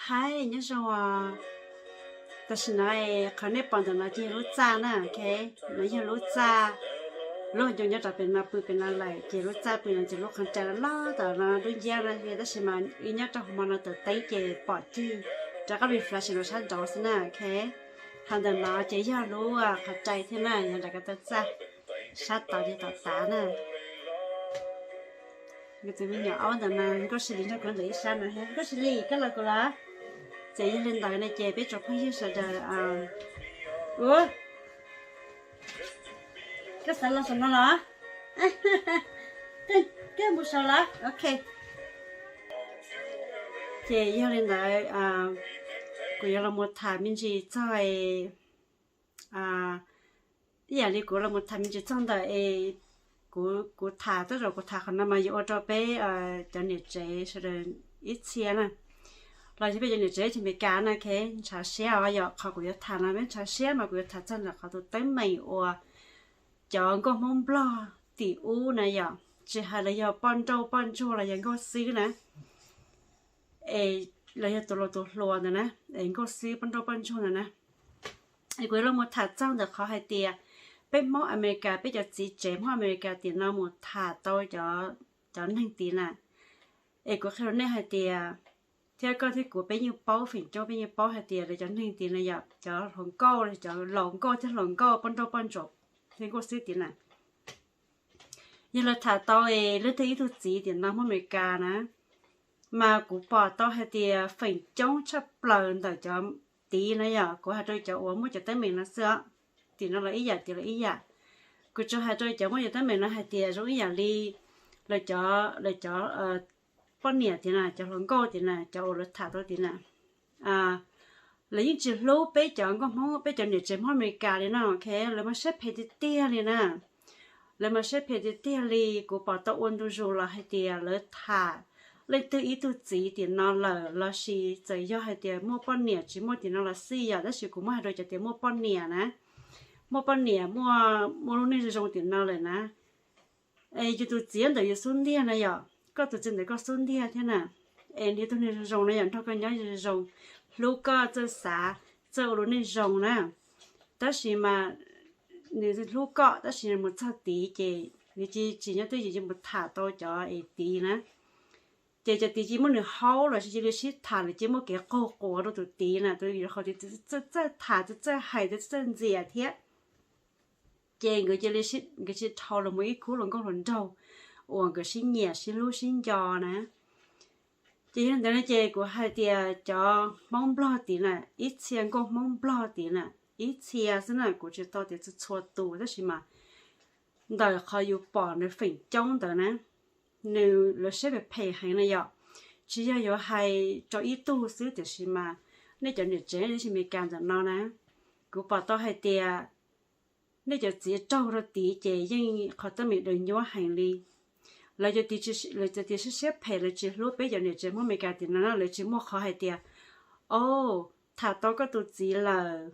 Hais nyob zoo, tam sim no qhov nej pom ntawm no ces yog lub txaj na, ok, no yog lub txaj. Lub hauv ncoo nyob rau pem no pw pem no lawm ces lub txaj pw no ces lub qhov rais loj tom no dub nciab no, tab sis mas wb nyob rau hauv mo no tawm teeb ces pom ceg rov qab refresh los sab nraud xwb na, ok. Ho ntawm no ces yog lub qhov rais thiab na, yog nram ko taw txaj sab tod ces tom tav na. Kuv tus me nyuam aub ntawm no, Nkauj Sis Lis nrog kuv ntawm ib sab no. Nkauj Sis Lis, koj los kuv los. Ces yog li ntawd no ces peb tsoom phooj ywg sawv daws, ua, koj xav los saum no los? Koj mus saud los? Ok. Ces yog li ntawd, kuv yuav los mus tham me ntsis txog, ib yam li kuv los mus tham me ntsis txog ntawm es kuv, kuv tham tej zaum kuv tham qhov no mas yuav ua rau peb cov niam tsev sawv daws ib txhia na, los yog peb cov niam tsev teb chaws Amelikas na, ok, ntshav siab os yom. Qhov kuv yuav tham no peb ntshav siab mas kuv yuav tham txog ntawm qhov tus teeb meem uas cov nkauj Hmoob Nplog tim ub na yom, tsis hais los yog poj nrauj poj ntsuag los yog nkauj xwb na, es los yog tus laus tus hluas ntawd na, es nkauj xwb poj nrauj poj ntsuag ntawd na. Es kuv yuav los mus tham txog ntawm qhov hais tias peb Hmoob Amelikas, peb cov txiv tsev Hmoob Amelikas tim no mus tham tau cov neeg tid na. Es kuv qhia rau nej hais tias, thiab koj thiab kuv peb yeej paub, feem coob peb yeej paub hais tias lawv cov neeg tid na yom, cov hluas nkauj, cov laus nkauj thiab hluas nkauj poj nrauj poj ntsuam thiab nkauj xwb tid na, yog lawv tham tau es leej twg ib tug txiv tim no Hmoob Amelikas na, mas kuv pom tau hais tias feem coob tshaj plaws ntawm cov tid na yom, kuv hais rau cov uas muaj cov teeb meem no xwb os, tim no los ib yam tim los ib yam. Kuv tsuas hais rau cov muaj cov teeb meem no hais tias zoo ib yam li lawv cov, lawv cov poj niam tid na, cov hluas nkauj tid na, cov uas lawv tham tau tid na, lawv yeej tsis hlub peb cov nkauj Hmoob, peb cov niam tsev Hmoob Amelikas li na, ok, lawv mas siab phem tiag tiag li na. Lawv mas siab phem tiag tiag li, kuv pom tau ua ntu zus los hais tias lawv tham leej twg ib tug txiv tim no lawm lossis txawm yog hais tias muaj poj niam tsis muaj tim no los xij yom, tab sis kuv muab hais rau cov tias muaj poj niam na, muaj poj niam, muaj, muaj lub neej zoo zoo tim no lawm na, es yus tus txiv ntawm yus xub ntiag na yom, koj tus txiv ntawm koj xub ntiag thiab na, es nws yog tus neeg zoo zoo na yom, nrog koj nyob zoo zoo, hlub koj, txawj xav, txawj ua lub neej zoo na, tab sis mas nws hlub koj tab sis mus txog tid ces nws cia li tsis nyob twj ywm, cia li mus tham tau cov es tid na. Ces cov tid cia li muab nws haub lossis cia li sib tham lawm, cia li muaj kev qaug quas rau tus tid na, tus qhov tid txawj tham, txawj hais, txawj ntxias thiab. Ces nkawd cia li, nkawd cia li dhau los mus ib khub hluas nkauj hluas nraug uas nkawd sib nyiam sib hlub sib nco na. Ces yog li ntawd no ces kuv hais tias cov Hmoob Nplog tid na, ib txhia nkauj Hmoob Nplog tid na, ib txhia xwb na, kuv tsis tau tias txhua txhua tus, tab sis mas ntawm qhov yus pom nws feem coob ntawd na, nws lawv siab phem phem heev na yom. Tsis yog yuav hais rau ib tug xwb, tiam sis mas nej cov niam tsev teb chaws Amelikas ntawm no na, kuv pom tau hais tias nej cov txiv raug rau tid ces yeej qhov teeb meem daws nyuab heev li. Lawv cov tid, lawv cov tid siab siab phem, lawv tsis hlub peb cov niam tsev Hmoob Amelikas tim no na, lawv tsis muaj qhov hais tias, o, tham tau koj tus txiv lawm,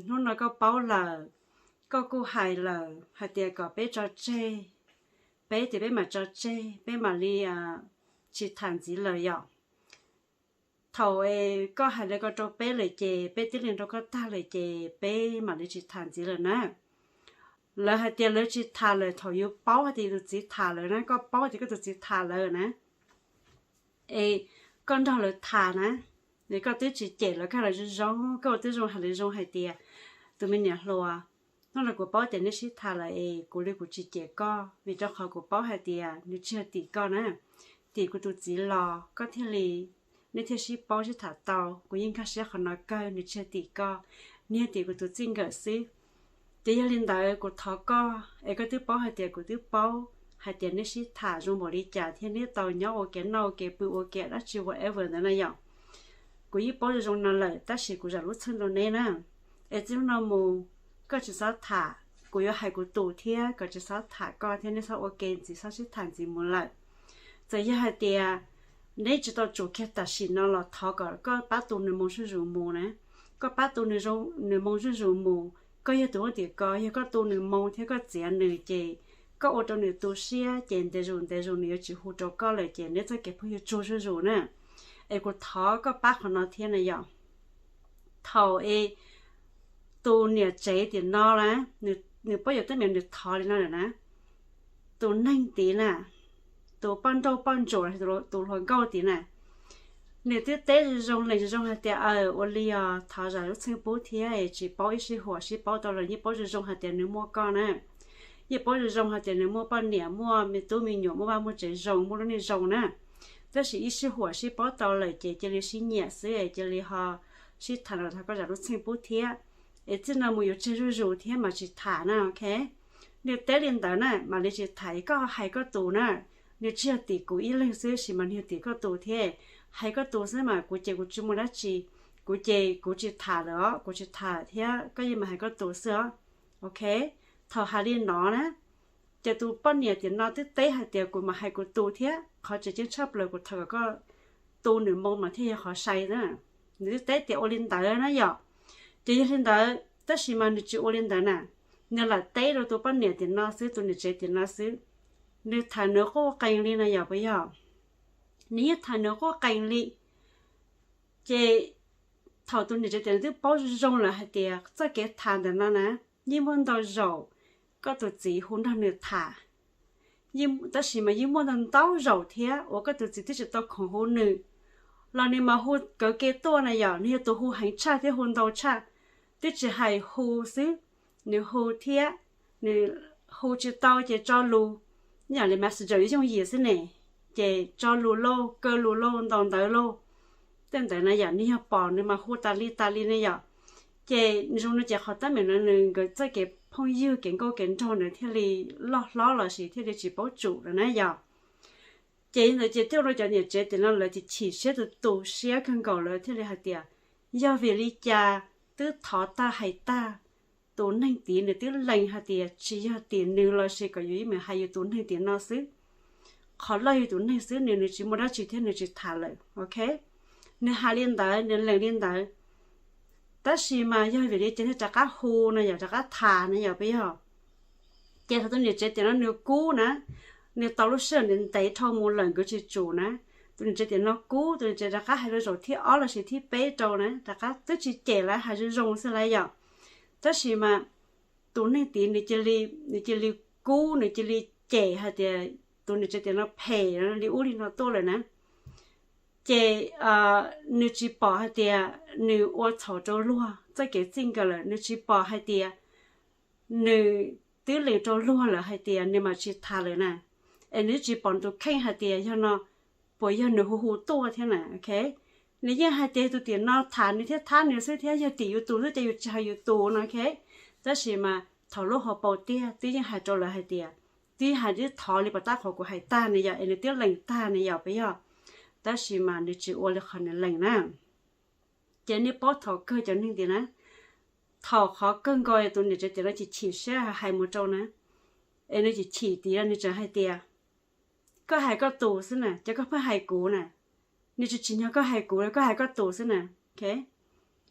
hnub no koj paub lawm, koj kuj hais lawm hais tias kom peb tso tseg, peb tias peb mam tso tseg, peb mam li tsis tham ntxiv lawm yom. Thaum koj hais li ko rau peb lawm ces peb twb li nrog koj tag lawm ces peb mam li tsis tham ntxiv lawm na. Lawv hais tias lawv tsis tham lawm thaum yus paub hais tias yus tus txiv tham lawm na, koj paub tias koj tus txiv tham lawm na, es koj nrog lawv tham na, es koj twb tsis cem lawv, koj hais lawv zoo zoo, koj ua tib zoo hais lawv zoo hais tias, tus me niam hluas, hnub no kuv paub tias neb sib tham lawm es kuv li kuv tsis cem koj, vim rau qhov kuv paub hais tias nws tsis yog tim koj na, tim kuv tus txiv los koj thiaj li, neb thiaj sib paub sib tham tau. Kuv yeej nkag siab qhov no kawg, nws tsis yog tim koj, nws yog tim kuv tus txij nkawm xwb. Ces yog li ntawd kuv thov koj, es koj twb paub hais tias kuv twb paub hais tias neb sib tham zoo npaum li cas thiab neb tau nyob ua ke noj ua ke pw ua ke dab tsi whatever ntawd na yom. Kuv yeej paub zoo zoo no lawm tab sis kuv zam lub txim rau neb na. Es txij hnub no mus koj tsis txhob tham, kuv yuav hais kuv tus thiab kom tsis txhob tham koj thiab neb txhob ua ke ntxiv, txhob sib tham ntxiv mus lawm. Txawm yog hais tias neb tsis tau tsum kiag tam sim no los thov kom koj pab tu nws moo zuj zus mus na. Koj pab tu nws moo zuj zus mus, koj yog tus muaj tim ko, yog koj tu nws moo thiab koj txiav nws ces koj ua rau nws tu siab ces ntev zus ntev zus nws yuav tsis hu rau koj lawm ces neb txoj kev phooj ywg tsuag zuj zus na. es kuv thov koj pab qhov no thiab na yom. Thaum es tus niam tsev tiam no na, nws paub yuav teeb meem nws thov li no lawm na, tus neeg tid na, tus poj nrauj poj ntsuam, tus hluas nkauj tid na, nws twb teb zoo zoo lees zoo zoo hais tias, aw, ua li os, thov zam lub txheej pub thiab, tsis paub ib sij huam sib paub tau lawm, yeej paub zoo zoo hais tias nws muaj koj na, yeej paub zoo zoo hais tias nws muaj poj niam, muaj me tub me nyuam, muaj vaj muaj tsev zoo, muaj lub neej zoo na. Tab sis ib sij huam sib paub tau lawm ces cia li sib nyiam xwb, cia li ho sib tham los thov koj zam lub txheej pub thiab, es txij no mus yuav tseg zuj zus thiab mas tsis tham na, ok. Nws teb li ntawd na mam li tsis tham, koj hais koj tus na. Nws tsis yog tim kuv ib leeg xwb, sis mas nws yog tim koj tus thiab. Hais koj tus xwb mas kuv ces kuv tsis muaj dab tsi, kuv ces kuv tsis tham lawm os, kuv tsis tham thiab, koj yeej mas hais koj tus xwb os, ok. Thaum hais li no na, ces tus poj niam tiam no twb teb hais tias kuv mam hais kuv tus thiab, qhov tseem ceeb tshaj plaws kuv thov kom koj tu nws moo mas thiaj yog qhov sai na. Nws twb teb tias ua li ntawd na yom. Ces yog li ntawd tab sis mas nws tsis ua li ntawd na, nws lam teb rau tus poj niam tiam no xwb, tus niam tsev tiam no xwb. Nws tham nws quj qees li na yom, puas yog? Nws yeej tham nws quj qees li. Ces thaum tus niam tsev tiam no twb paub zoo zoo lawm hais tias txoj kev tham ntawm no na, yeej muaj ntau zaus koj tus txiv hu nrog nws tham, tab sis mas yeej muaj ntau ntau zaus thiab uas koj tus txiv twb tsis tau khoom hu nws los nws mas hu kawg kev tuaj na yom. Nws yog tus hu heev tshaj thiab hu ntau tshaj, twb tsis hais hu xwb, nws hu thiab, nws hu tsis tau ces tso lus, yam li messenger yooj yim xwb ne, ces tso lus lauj, kaw lus lauj, ntaus ntawv lauj, tej ntawd na yom. Nws yog pom nws mas hu tas li tas li ne yom. Ces zoo no ces qhov teeb meem no nws nkawd txoj kev phooj ywg kev nkauj kev nraug ntawd thiaj li loj hlob los sis thiaj li tsis paub tsum lawm na yom. Ces li ntawd ces thiaj ua rau cov niam tsev tiam no lawv chim chim siab tu tu siab kawg nkaus, lawv thiaj li hais tias yog vim li cas twb thov tag hais tag, tus neeg tid nws twb lees hais tias tsis yog tim nws los sis kom yus ib meem hais yus tus neeg tiam no xwb. Qhov loj yog tus neeg xwb, nws nws tsis muaj dab tsi thiab nws tsis tham lawm, ok. Nws hais li ntawd, nws lees li ntawd, tab sis mas yog vim li cas thiaj rov qab hu no yom, rov qab tham no yom, puas yog? Ces thaum tus niam tsev tiam no nws kub na, nws tau lub sij hawm ntev ntev dhau mus lawm nkawd tsis tsum na, tus niam tsev tiam no kub, tus niam tsev rov qab hais rau zaum thib ob los sis thib peb rau na, rov qab twb tsis cem lawm, hais zoo zoo xwb lawm yom. Tab sis mas tus neeg tid nws cia li, nws cia li kub, nws cia li cem hais tias tus niam tsev tiam no phem li ub li no tuaj lawm na. Ces nws tsis pom hais tias nws ua txhaum rau luag txoj kev txij nkawm lawm, nws tsis pom hais tias nws twb lees rau luag lawm hais tias nws mam tsis tham lawm na. Es nws twb tsis pom nws tus kheej hais tias yog no, puas yog nws hu hu tuaj thiab na, ok. Nws yeej hais tias tus tiam no tham nws thiab thab nws xwb thiab yog tim yus tus xwb ces yus tsis hais yus tus no, ok. Tab sis mas thaum lub hauv paus tiag twb yeej hais rau lawv hais tias, twb hais twb thov li pas tab qhov kuv hais tag ne yom, es nws twb lees tag ne yom, puas yog? Tab sis mas nws tsis ua li qhov nws lees na. Ces nej paub thaum kawg cov neeg tias na, thaum qhov kawg nkaus tus niam tsev tiam no chim chim siab hais mus rau na, es nws chim chim tias nws tseem hais tias koj hais koj tus xwb na, ces koj pheej hais kuv na, nws tsis tsim nyog koj hais kuv, koj hais koj tus xwb na, ok.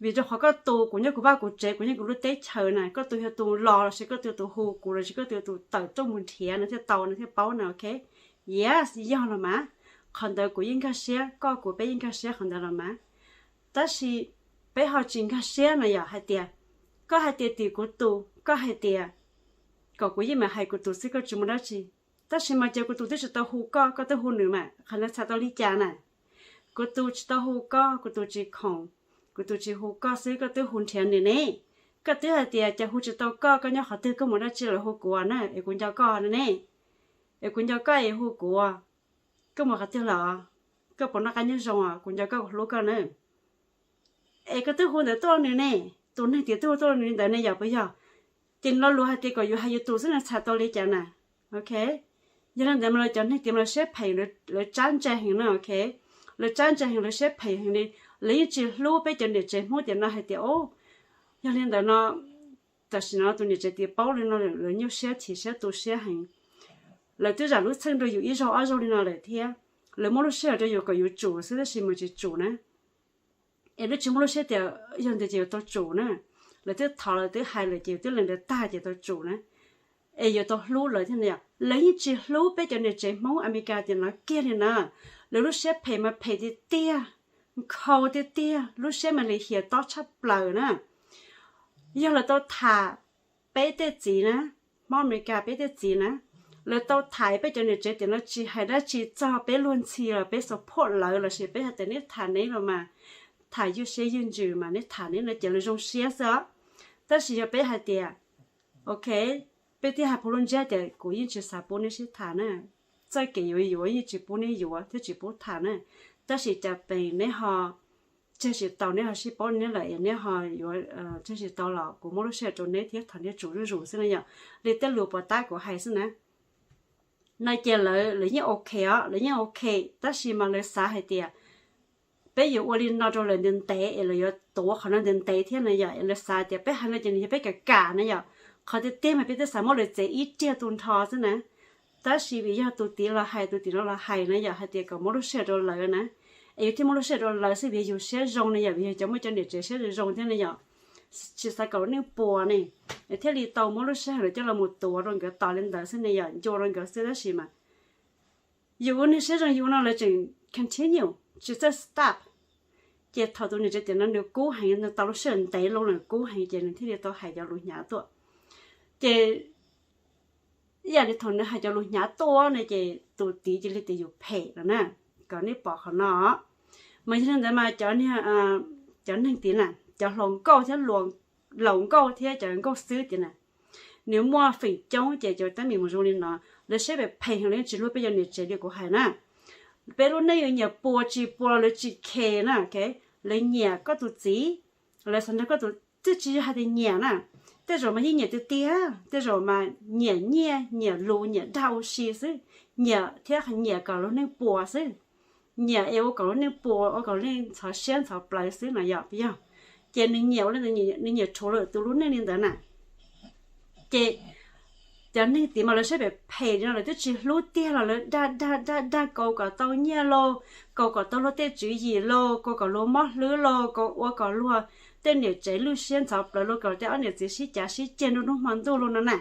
Vim rau qhov koj tus kuv nyob kuv vaj kuv tsev, kuv nyob kuv lub teb chaws na, koj tus yog tus los los sis koj tus yog tus hu kuv los sis koj tus yog tus tawm rooj mus nrhiav no thiaj tau no thiaj paub na, ok. Yes, yog los mas, qhov ntawd kuv yeej nkag siab, koj kuv peb yeej nkag siab qhov ntawd los mas. Tab sis peb ho tsis nkag siab no yom, hais tias koj hais tias tim kuv tus, koj hais tias kom kuv yeej mam hais kuv tus xwb, koj tsis muaj dab tsi. Tab sis mas ces kuv tus twb tsis tau hu koj, koj twb hu nws mas qhov ntawd txhais tau li cas na? Kuv tus tsis tau hu koj, kuv tus tsis khoom, kuv tus tsis hu koj xwb koj twb hu nrhiav nws ne. Koj twb hais tias cas hu tsis tau koj, koj nyob qhov twg, koj mus dab tsi lawm hu kuv na, es kuv nco koj ne, es kuv nco koj es hu kuv. Koj mus qhov twg lawm? Koj puas noj qab nyob zoo os? Kuv nco koj, kuv hlub koj na. Es koj twb hu ntawd tuaj nws ne, tus neeg tias twb hu tuaj nws li ntawd ne yom, puas yog? Ces lo lus hais tias kom yus hais yus tus xwb no txhais tau li cas na? Ok. Yog li ntawd mas lawv cov neeg tias mas lawv siab phem, lawv tsab ntse heev na, ok. Lawv tsab ntse heev, lawv siab phem heev li. Lawv yeej tsis hlub peb cov niam tsev Hmoob tiam no hais tias, o, yog li ntawd no tam sim no tus niam tsev tias paub li no lawm, lawv nyuaj siab chim siab tu siab heev. Lawv twb zam lub txheej rau yus ib zaug ob zaug li no lawm thiab, lawv muab lub sij hawm rau yus kom yus tsum xwb tab sis mas tsis tsum na. Es lawv tsis muaj lub siab tias yog ntawd ces yuav tau tsum na. Lawv twb thov, lawv twb hais lawm ces yus twb lees lawv tag ces tau tsum na. Es yuav tau hlub lawv thiab na yom. Lawv yeej tsis hlub peb cov niam tsev Hmoob Amelikas tiam no kiag li na. Lawv lub siab phem mas phem tiag tiag. nkhaus tiag tiag, lub siab mas lim hiam tob tshaj plaws na. Yog lawv tau tham peb tej txiv na, Hmoob Amelikas peb tej txiv na, lawv tau tham peb cov niam tsev tiam no tsis hais dab tsi txog peb luag ntxhi los peb support lawv lossis peb hais tias neb tham neb los mas tham ywj siab ywj ntsws mas neb tham neb no ces lawv zoo siab xwb os. Tab sis yog peb hais tias, ok, peb thiaj hais pub lub ntsiab tias kuv yeej tsis xav pub neb sib tham na, txoj kev yuav yuav yeej tsis pub neb yuav thiab tsis pub tham na, tab sis cas peem neb ho tseg tsis tau, neb ho sib paub neb lawm es neb ho yuav tseg tsis tau los kuv muab lub sij hawm rau neb thiab thov neb tsum zuj zus xwb na yom. Li tej lus puas tab kuv hais xwb na, no ces lawv, lawv yeej ok os, lawv yeej ok, tab sis mas lawv xav hais tias peb yuav ua li no rau lawv ntev ntev es lawv yuav tuav qhov no ntev ntev thiab na yom, es lawv xav tias peb hais no ces nws yog peb kam kam na yom. Qhov tiag tiag mas peb twb xav muab lawv txiav ib riag tu nrho xwb na, tab sis vim yog tus tid los hais, tus tim no los hais na yom, hais tias kom muab lub sij hawm rau lawv na, es yus thiaj muab lub sij hawm rau lawv xwb vim yus siab zoo na yom, vim yog cov muaj cov niam tsev siab zoo thiab na yom, tsis xav kom lub neej puas ne, thiaj li tau muab lub sij hawm lawv coj los mus tuav rau nkawd tos li ntawd xwb ne yom, ncua rau nkawd xwb tab sis mas yus ua neeg siab zoo yus no lawv tseem continue tsis txawj stop. Ces thaum tus niam tsev tiam no nws kub heev, nws tau lub sij hawm ntev loo nws kub heev ces nws thiaj li tau hais cov lus hnyav tuaj. Ces ib yam li thaum nws hais cov lus hnyav tuaj ne ces tus tid cia li tias yus phem lawm na, kom nej pom qhov no. Mas yog li ntawd mas cov, cov neeg tid na, cov hluas nkauj thiab, laus nkauj thiab cov nkauj xwb tid na, nws muaj feem coob ces cov teeb meem mus zoo li no, lawv siab phem phem heev, lawv yeej tsis hlub peb cov niam tsev li kuv hais na. Peb lub neej yuav nyiam puas tsis puas los lawv tsis care na, lawv nyiam koj tus txiv, lawv xav nrog koj tus, twb tsis yog hais tias nyiam na, tej zaum mas yeej nyiam tiag tiag, tej zaum mas nyiam nyiaj, nyiam lus, nyiam dag ua si xwb, nyiam thiab nyiam kom lub neej puas xwb, nyiam es ua kom lub neej puas, ua kom lub neej ntxhov siab ntxhov plawv xwb no yom, puas yog? Ces nws nyiam ua li ntawd, nws nyiam rhuav lawm tus lub neej li ntawd na. Ces cov neeg tid mas lawv siab phem phem li no lawv twb tsis hlub tiag los lawv dag dag dag dag kaus kom tau nyiaj lauj, kaus kom tau luag tej tswv yim lauj, kaus kom luag mob hlwb lauj, kaus ua kom luag tej niam tsev lwj siab ntxhov plawv lauj, kaus tej ob niam txiv sib cav sib ceg nruab hnub hmo ntuj lauj no na.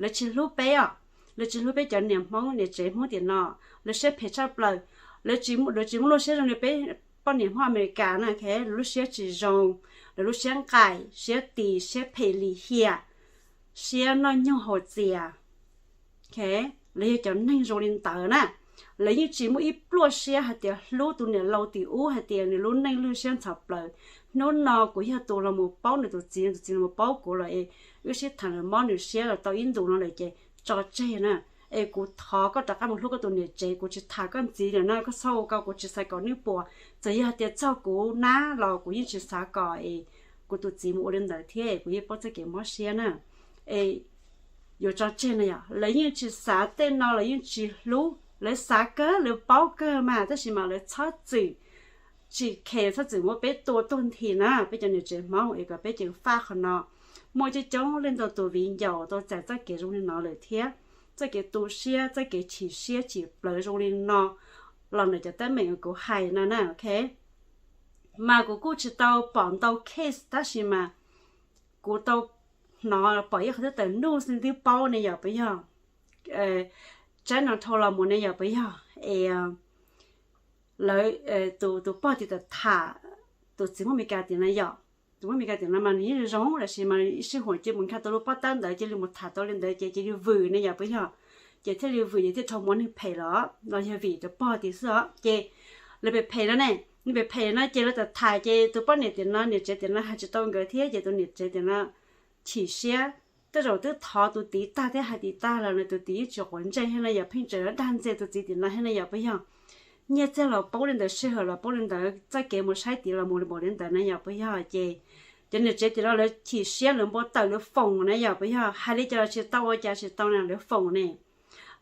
Lawv tsis hlub peb os, lawv tsis hlub peb cov niam Hmoob niam tsev Hmoob tim no, lawv siab phem tshaj plaws. Lawv tsis, lawv tsis muaj lub siab zoo li peb poj niam Hmoob Amelikas na, lawv lub siab tsis zoo, lawv lub siab nqaim, siab tis, siab phem lim hiam, siab noj nyuj haus txias. Lawv yog cov neeg zoo li ntawd na, lawv yeej tsis muaj ib pluaj siab hais tias hlub tus niam laus tim ub hais tias nws lub neej lwj siab ntxhov plawv. Hnub no kuv yog tus los mus paub nws tus txiv, nws tus txiv los mus paub kuv los es wb sib tham los mob nws siab los tau ib ntus no lawm ces tso tseg na. Es kuv thov koj rov qab mus hlub koj tus niam tsev, kuv tsis tham koj ntxiv lawm na, koj txhob ua ko, kuv tsis xav kom nej puas. Txawm yog hais tias txog kuv nab los kuv yeej tsis xav kom es kuv tus txiv mus ua li ntawd thiab, kuv yeej paub txoj kev mob siab na. Es yuav tso tseg na yom, lawv yeej tsis xav tej no, lawv yeej tsis hlub, lawv xav kawg, lawv paub kawg mas, tab sis mas lawv txhob txwm tsis khe, txhob txwm muab peb tua tuag nthi na, peb cov niam tsev Hmoob, es kom peb ceev faj qhov no. Muaj coob coob leej ntau tus viv ncaus tau txais txoj kev zoo li no lawm thiab, txoj kev tu siab, txoj kev chim siab chim plawv zoo li no los ntawm cov teeb meem uas kuv hais no na, ok. Mas kuv kuj tsis tau pom ntau case tab sis mas kuv tau hnov pom ib qhov twb tawm nuj xwb twb paub ne yom, puas yog? Tsab no dhau los mus ne yom, puas yog? Es lawv, tus, tus pog tim tham, tus txiv Hmoob Amelikas tim no yom, tus Hmoob Amelikas tim no mas nws yeej zoo zoo tab sis mas ib sij huam cia mus nkag tau lub pob tab ntawd cia li mus tham tau li ntawd ces cia li vwm ne yom, puas yog? Ces thiaj li vwm ces thiaj dhau mus ua neeg phem los los yog vim tus pog tim xwb os. Ces lawv phem phem no ne, nws phem phem no ces lawv tham tham ces tus poj niam tim no niam tsev tim no hais tsis tau nkawd thiab ces tus niam tsev tim no chim siab. Tej zaum twb thov tus tid tag thiab hais tim tag los nws tus tid yeej tsis quav ntsej thiab no yom, pheej tseem dag ntxias tus txiv tim no thiab no yom, puas yog? Nyiaj txiag los paub li ntawd, sij hawm los paub li ntawd, txoj kev mus saib tid los mus npaum li ntawd na yom, puas yog? Ces cov niam tsev tim no lawv chim siab, lawv npau taws, lawv foom na yom, puas yog? Hais li cas los tsis tau, ua cas tsis tau na, lawv foom ne.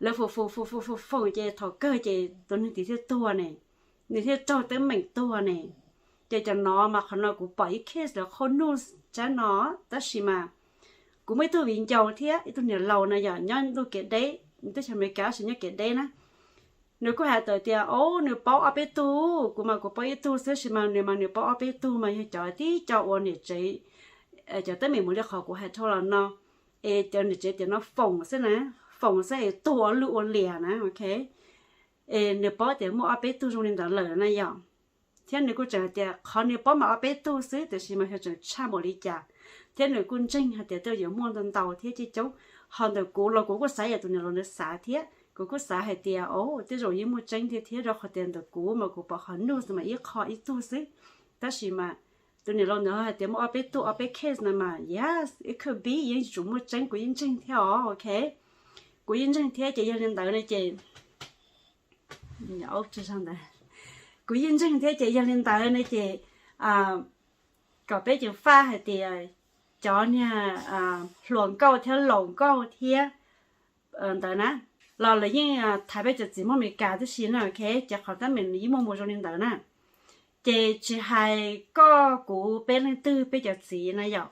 Lawv foom foom foom foom foom foom ces thaum kawg ces tus neeg tid thiaj tuag ne, nws thiaj raug teeb meem tuag ne. Ces cov no mas qhov no kuv pom ib case lawv qhau nuj tsab no, tab sis mas kuv muaj ib tug viv ncaus thiab ib tug niam laus no yom, nyob ntuj kev deb, teb chaws Amelikas tab sis nyob kev deb na. Nws kuj hais tawm tias, o, nws paub ob peb tug, kuv mas kuv paub ib tug xwb, tab sis mas nws mas nws paub ob peb tug mas yog cov tib co ua niam tsev, cov teeb meem mus li qhov kuv hais dhau los no, es cov niam tsev tias no foom xwb na, foom xwb es tuag ua lwj ua liam na, ok. Es nws paub tias muaj ob peb tug zoo li ntawd lawm na yom. Thiab nws kuj tseem hais tias qhov nws paub mas ob peb tug xwb, tiam sis mas xyov tseem tshaj npaum li cas. Thiab nws kuj ntseeg hais tias tej zaum yuav muaj ntau ntau thiab coob coob. Ho ntawm kuv los kuv kuj xav yam tus niam laus ntawd xav thiab, kuv kuj xav hais tias o, tej zaum yeej muaj tseeb tiag thiab, rau qhov tias ntawm kuv mas kuv pom qhov news mas ib qho ib tug xwb. Tab sis mas tus niam laus ntawd hais tias muaj ob peb tug ob peb case no mas yes, it could be, yeej yuav tsum muaj tseeb, kuv yeej ntseeg thiab os, ok. Kuv yeej ntseeg thiab ces yog li ntawd no ces, kuv yeej ntseeg thiab ces yog li ntawd no ces kom peb ceev faj hais tias cov niag hluas nkauj thiab laus nkauj thiab ntawd na, los lawv yeej thaiv peb cov txiv Hmoob Amelikas tib si na, ok, ces qhov teeb meem nws yeej muaj mus zoo li ntawd na. Ces tsis hais koj kuv peb leej twg peb cov txiv na yom,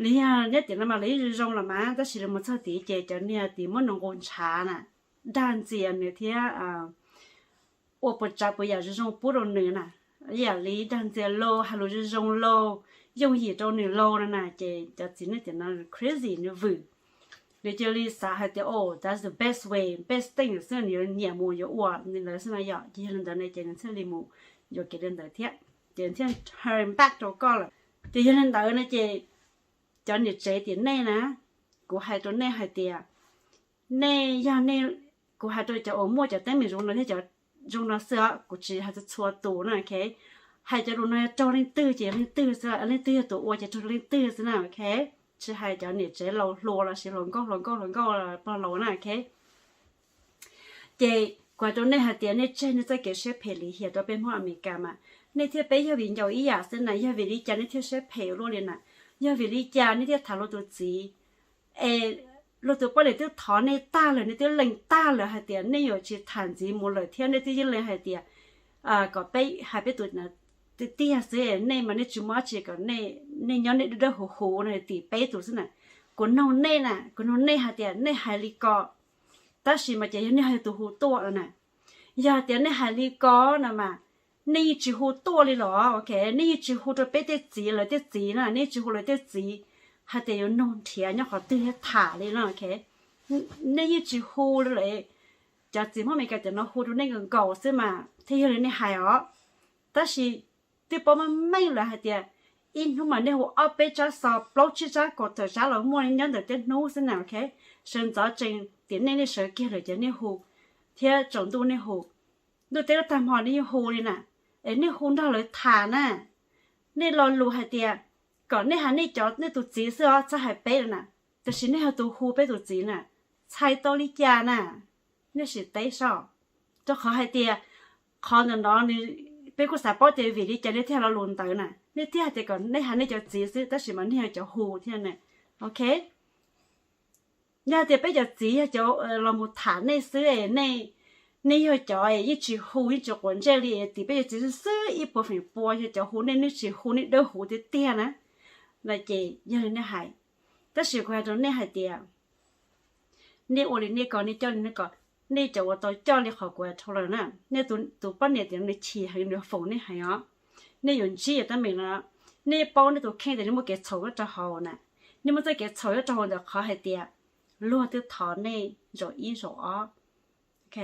li yog nyob tim no mas lawv yeej zoo zoo los mas, tab sis lawv mus txog tid ces cov niag tim muab nws nqus ntshav na, dag ntxias nws thiab ua puas tsav puas yam zoo zoo pub rau nws na, yam li dag ntxias lauj, hais lus zoo zoo lauj, yooj yim rau nws lauj no na, ces cov txiv neej tim no crazy, nws vwm. Nws cia li xav hais tias o, that's the best way, best thing xwb, nws yuav nyiam mus yuav ua li ntawd xwb no yom. Ces yog li ntawd no ces nws thiaj li mus yuam kev li ntawd thiab, ces nws thiaj turn back rau koj lawm. Ces yog li ntawd no ces cov niam tsev tim nej na, kuv hais rau nej hais tias nej yog nej, kuv hais rau cov uas muaj cov teeb meem zoo no thiab cov zoo no xwb os, kuv tsis hais txhua tus na, ok. Hais cov lus no yog raug leej twg ces yog leej twg xwb, leej twg yog tus ua ces raug leej twg xwb na, ok. Tsis hais cov niam tsev laus hluas los sis hluas nkauj hluas nkauj hluas nkauj pog laus na, ok. Ces kuv hais rau nej hais tias nej tseg nej txoj kev siab phem lim hiam rau peb Hmoob Amelikas mas, nej thiab peb yog viv ncaus ib yam xwb na, yog vim li cas nej thiaj siab phem luaj li na? Yog vim li cas nej thiaj tham luag tus txiv? Es luag tus poj niam twb thov nej tag lawm, nej twb lees tag lawm hais tias nej yuav tsis tham ntxiv mus lawm thiab nej twb yeej lees hais tias kom peb hais peb tus tiag tiag xwb, nej mas nej tsis muaj dab tsi kom nej, nej nyob nej dawb dawb huv huv no tim peb tus xwb na. Kuv noog nej na, kuv noog nej hais tias nej hais li ko, tab sis mas ces yog nej yog tus hu tuaj no na, yog tias nej hais li ko no mas nej yeej tsis hu tuaj li los, ok, nej yeej tsis hu rau peb tej txiv lawv tej txiv na, nej yeej tsis hu lawv tej txiv hais tias yuav nug nrhiav nyob qhov twg thiab tham li no, ok. Nej yeej tsis hu li lawm. Cov txiv Hmoob Amelikas cov no hu rau nej nkaus nkaus xwb mas thiaj yog li nej hais os. Tab sis twb paub meej meej lawm hais tias ib hnub mas nej hu ob peb tsab xov, plaub tsib tsab, kaum tawm tsab los muaj nyob ntawm tej hnub xwb na, ok. Sawv ntxov tsees tias nej, nej sawv kiag lawm ces nej hu, thiab tsaus ntuj nej hu, ntuj teb lub tag hmo nej yeej hu li na, es nej hu nrog lawv tham na. Nej lo lus hais tias kom nej hais nej cov, nej tus txiv xwb os, txhob hais peb lawm na. Tiam sis nej yog tus hu peb tus txiv na, txhais tau li cas na? Nej sim teb soj, rau qhov hais tias qhov ntawm no nws, peb kuj xav paub tias vim li cas nej thiaj lo lus ntawd na. Nej thiaj hais tias kom nej hais nej cov txiv xwb, tab sis mas nej yog cov hu thiab na, ok. Yog tias peb cov txiv yog cov los mus tham nej xwb, nej, nej yog cov yeej tsis hu yeej tsis quav ntsej li, tim peb cov txiv xwb xwb ib puas feem pua yog cov hu nej, nej tsis hu, nej dawb huv tiag tiag na, no ces yog li nej hais. Tab sis kuv hais rau nej hais tias nej ua li nej ko, nej coj li nej ko, nej cov uas tau coj li qhov kuv hais dhau lawm na, nej tus poj niam tias nws chim heev, nws yuav foom nej heev os. Nej yuav ntsib yog teeb meem no, nej paub nej tus kheej tias nej muaj kev txhaum nyob rau hauv na. Nej muaj txoj kev txhaum nyob rau hauv ntawm qhov hais tias luag twb thov nej zaum ib zaum ob, ok,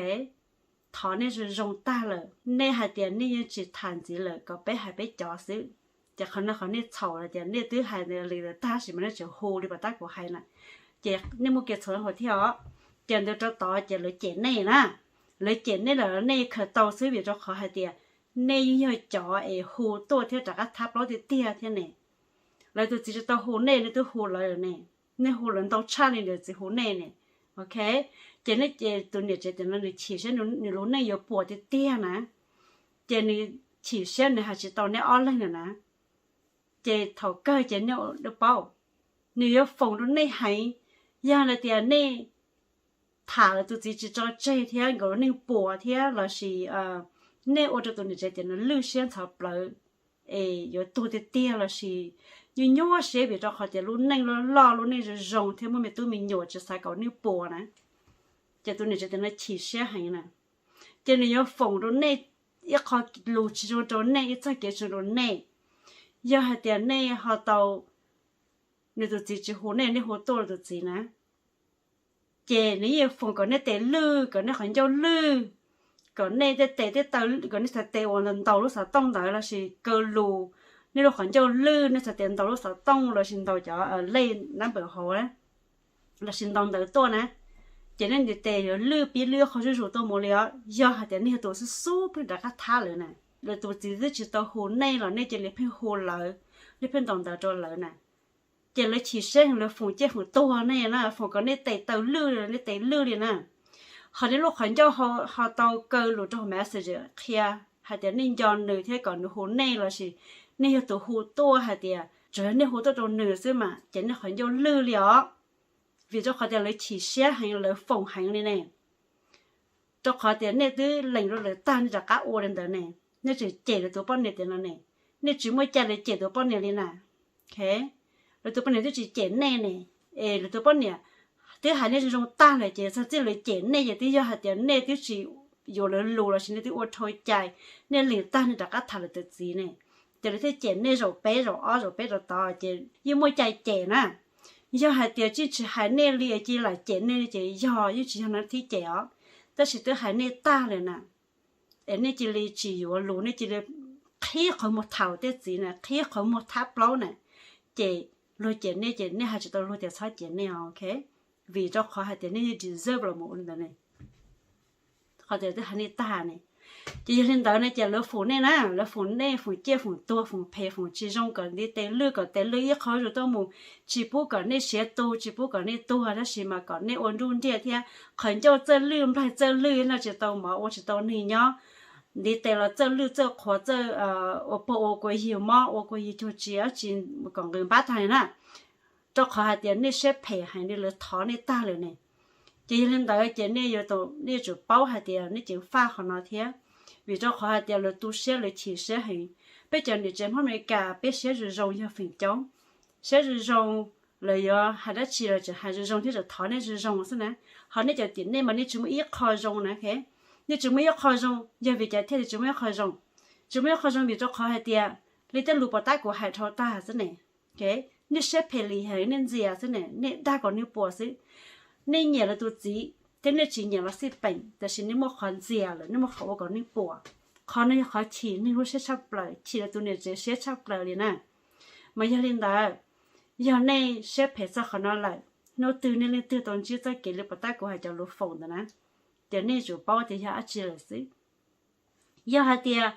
thov nej zoo zoo tag lawm, nej hais tias nej yeej tsis tham ntxiv lawm, kom peb hais peb cov xwb. Ces qhov no qhov nej txhaum hais tias nej twb hais li ntawd tag sis mas nej tseem hu li pas tab kuv hais na, ces nej muaj kev txhaum hauv thiab os. Ces ntawd rau tod ces lawv cem nej na, lawv cem nej lawm nej khaws tau xwb, vim rau qhov hais tias nej yeej yog cov es hu tuaj thiab rov qab thab plaub tiag tiag thiab ne. Lawv tus txiv tsis tau hu nej, nej twb hu lawv ne, nej hu lawv ntau tshaj li lawv txiv hu nej ne, ok. Ces nej ces tus niam tsev tias no nws chim siab, nws lub neej yuav puas tiag tiag na, ces nws chim siab nws hais tsis tau nej ob leeg lawm na. Ces thaum kawg ces nej paub, nws yuav foom rau nej heev. Yog hais tias nej tham lawv tus txiv tsis tso tseg thiab nkawd lub neej puas thiab lossis nej ua rau tus niam tsev tias nws lwj siab ntxhov plawv es yuav tuag tiag tiag lossis nyuaj nyuaj siab vim rau qhov tias lub neej loj loj, lub neej zoo zoo thiab muaj me tub me nyuam tsis xav kom nej puas na, ces tus niam tsev tias no chim siab heev na, ces nws yuav foom rau nej ib qho lus tsis zoo rau nej, ib txoj kev tsis zoo rau nej. Yog hais tias nej ho tau, nws tus txiv tsis hu nej, nej hu tuaj rau tus txiv na, ces nws yeej foom kom nej tes lwj, kom nej qhov ncauj lwj, kom nej tej tes tej taw, kom nej txhais tes uas ntaus lub xov tooj ntawd lossis kaw lus, nej lub qhov ncauj lwj, nej txhais tes ntaus lub xov tooj lossis ntaus cov lej nab npawm hauv, lossis ntaus ntawv tuaj na, ces nej ntiv tes yuav lwj pib lwj qhov zuj zus tuaj mus li os. Yog hais tias nej yog tus xub xub pheej rov qab thab lawv na, lawv tus txiv twb tsis tau hu nej los nej cia li pheej hu lawv, nej pheej ntaus ntawv rau lawv na, ces lawv chim siab, lawv foom ciaj foom tuag nej na, foom kom nej tes taw lwj, nej tes lwj li na. Ho nej lub qhov ncauj ho tau kaw lus rau hauv Messenger qhia hais tias nej nco nws thiab kom nws hu nej lossis nej yog tus hu tuaj hais tias tsuas yog nej hu tuaj rau nws xwb mas ces nej qhov ncauj lwj li os. Vim rau qhov tias lawv chim siab heev, lawv foom heev li ne. Rau qhov tias nej twb lees rau lawv tag nej rov qab ua li ntawd ne. Nej tseem cem lawv tus poj niam tias no ne, nej tsis muaj cai li cem tus poj niam li na. Lawv tus poj niam twb tsis cem nej ne, es lawv tus poj niam twb hais nej zoo zoo tag lawm ces txog txij lawv cem nej ces twb yog hais tias nej twb tsis yuav lawv lus lossis nej twb ua dhau cai, nej lees tag nej rov qab tham lawv tus txiv ne, ces lawv thiaj cem nej zaum peb zaum ob zaum peb rau tod ces yeej muaj cai cem na. Yog hais tias tseem tsis hais nej li es cia li lam cem nej ces yog yeej tsis yog no thiab cem os, tab sis twb hais nej tag lawm na, es nej cia li tsis yuav lus, nej cia li qhib qhov muag tham tej txiv na, qhib qhov muag thab plaub na, ces luag cem nej ces nej hais tsis tau luag tias txhob cem nej os, ok. Vim rau qhov hais tias nej deserve los mus ua li ntawd ne, qhov tias twb hais nej tag ne. Ces yog li ntawd ne ces lawv foom nej na, lawv foom nej, foom ciaj foom tuag, foom phem foom tsis zoo, kom ntiv tes lwj kom tes lwj ib qho zuj zus tuaj mus, tsis pub kom nej siav tu, tsis pub kom nej tuag, tab sis mas kom nej ua nruj nriaj thiab qhov ncauj txawj lwj nplaig txawj lwj no tsis tau mov ua tsis tau neeg nyob, ntiv tes los txawj lwj txawj qhuav txawj ua pog ua kua yig mob ua kua yig cuag tsi dab tsi kom nqis npab tag li na. Rau qhov hais tias nej siab phem heev li, lawv thov nej tag lawm ne. Ces yog li ntawd ces nej yuav tau, nej yuav tsum paub hais tias nej ceev faj qhov no thiab, vim rau qhov hais tias lawv tu siab lawv chim siab heev. Peb cov niam tsev Hmoob Amelikas peb siab zoo zoo yog feem coob, siab zoo zoo, lawv yuav hais dab tsi los tseem hais zoo zoo thiab tseem thov nej zoo zoo xwb na. Ho nej cov tim nej mas nej tsis muaj ib qho zoo na, nej tsis muaj ib qho zoo, yog vim cas thiaj li tsis muaj ib qho zoo? Tsis muaj ib qho zoo vim rau qhov hais tias li tej lus pov tab kuv hais dhau tag xwb ne. Nej siab phem li heev, nej ntxias xwb ne, nej dag kom neeg puas xwb. Nej nyiam lawv tus txiv thiab nej tsis nyiam los xij peem, tab sis nej muaj qhov ntxias lawm, nej muaj qhov ua kom neeg puas. Qhov no yog qhov chim neeg lub siab tshaj plaws, chim lawv tus niam tsev siab tshaj plaws li na. Mas yog li ntawd, yog nej siab phem txog qhov no lawm, hnub twg nej leej twg tau ntsib txoj kev li pov tab kuv hais cov lus foom ntawd na, ces nej yuav tsum paub tias yog dab tsi lawm xwb. Yog hais tias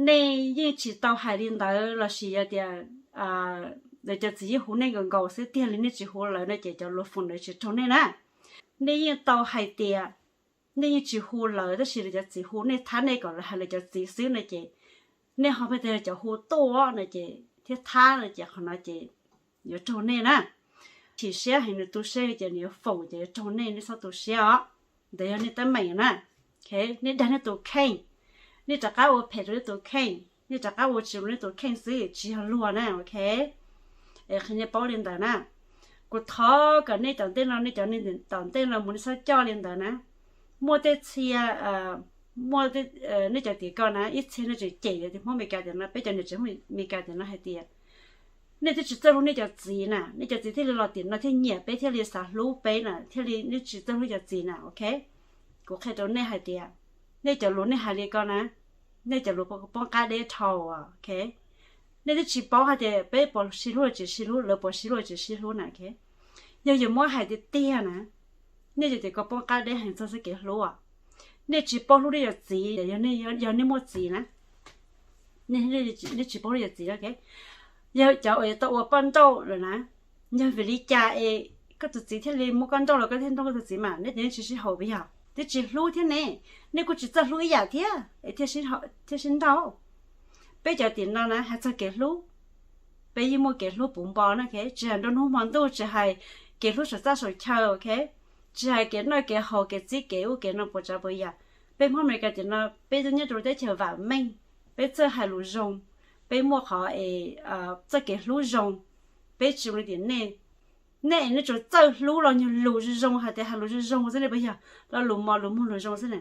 nej yeej tsis tau hais li ntawd lossis yog tias lawv cov txiv yeej hu nej nkaus nkaus xwb tiag li nej tsis hu lawv no ces cov lus foom ntawd tsis raug nej na. Nej yeej tau hais tias nej yeej tsis hu lawv tab sis lawv cov txiv hu nej, thab nej kom lawv hais lawv cov txiv xwb no ces nej ho pheej tias cov hu tuaj no ces thiab thab no ces qhov no ces yuav raug nej na. Chim siab heev, nws tu siab ces nws yuav foom ces yuav raug nej, nej txhob tu siab os. Ntawd yog nej teeb meem na. Nej dag nej tus kheej, nej rov qab ua phem rau nej tus kheej, nej rov qab ua tsis rau nej tus kheej xwb, tsis yog luag na, ok. Es qhia nej paub li ntawd na. Kuv thov kom nej tom ntej no, nej cov neeg tom ntej no mus nej txhob coj li ntawd na. Muaj tej txhia, muaj, nej cov tim ko na, ib txhia nej tseem cem cov Hmoob Amelikas tias no, peb cov niam tsev Hmoob Amelikas tias no hais tias nej twb tsis txawj hlub nej cov txiv na, nej cov txiv thiaj li los tim no thiaj nyiam peb thiaj li xav hlub peb na, thiaj li nej tsis txawj hlub cov txiv na, ok. Kuv qhia rau nej hais tias nej cov lus nej hais li ko na, nej cov lus poob qab deb dhau, ok. Nej twb tsis paub hais tias peb puas sib hlub los tsis sib hlub, lawv puas sib hlub los tsis sib hlub na, ok. Yog yuav muab hais tiag tiag na, nej cov tim ko poob qab deb heev txog txoj kev hlub. Nej tsis paub hlub nej cov txiv, yog nej muaj txiv na, nej tsis paub hlub cov txiv, ok. Yog cov uas yuav tau ua poj nrauj lawm na, yog vim li cas es koj tus txiv thiaj li muab koj nrauj los koj thiaj nrauj koj tus txiv mas nej tias nej tsis sib haum puas yog? Twb tsis hlub thiab ne, nej kuj tsis txawj hlub ib yam thiab, thiaj sib nrauj. Peb cov tim no na hais txog kev hlub, peb yeej muaj kev hlub puv npo na, ok. Tsis hais nruab hnub hmo ntuj, tsis hais kev hlub saum txaj saum chaw, ok. Tsis hais kev noj kev haus, kev txib kev ub kev no puas tsav puas yam. Peb Hmoob Amelikas tim no peb twb nyob rau lub teb chaws vam meej, peb txawj hais lus zoo, peb muaj qhov es txoj kev hlub zoo, peb tsis zoo li tim nej. Nej es nej tsuas txawj hlub los nyuag lus zoo zoo, hais tias hais lus zoo zoo xwb ne puas yog? Los lus mos lus muag lus zoo xwb ne.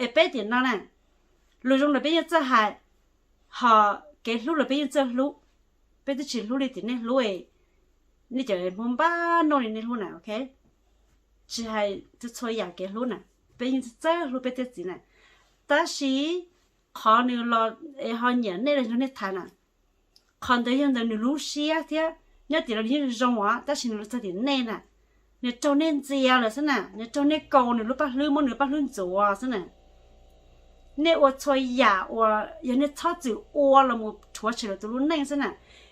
Es peb tim no na, lus zoo los peb yeej txawj hais, ho kev hlub los peb yeej txawj hlub. Peb twb tsis hlub li tim nej hlub, nej cov Hmoob npab noj li nej hlub na, ok. Tsis hais txhua yam kev hlub na, peb yeej txawj hlub peb tej txiv na. Tab sis qhov nws los es ho nyiam nej los nrog nej tham na, qhov ntawd yog ntawm nws lub siab thiab. Nyob tim no nws yeej zoo os, tab sis nws los txog tim nej na, nws raug nej ntxias lawm xwb na, nws raug nej kaus nws lub paj hlwb, muab nws paj hlwb ntxuav xwb na. Nej ua txhua yam uas yog nej txhob txwm ua los mus rhuav tshem lawv tus lub neej xwb na.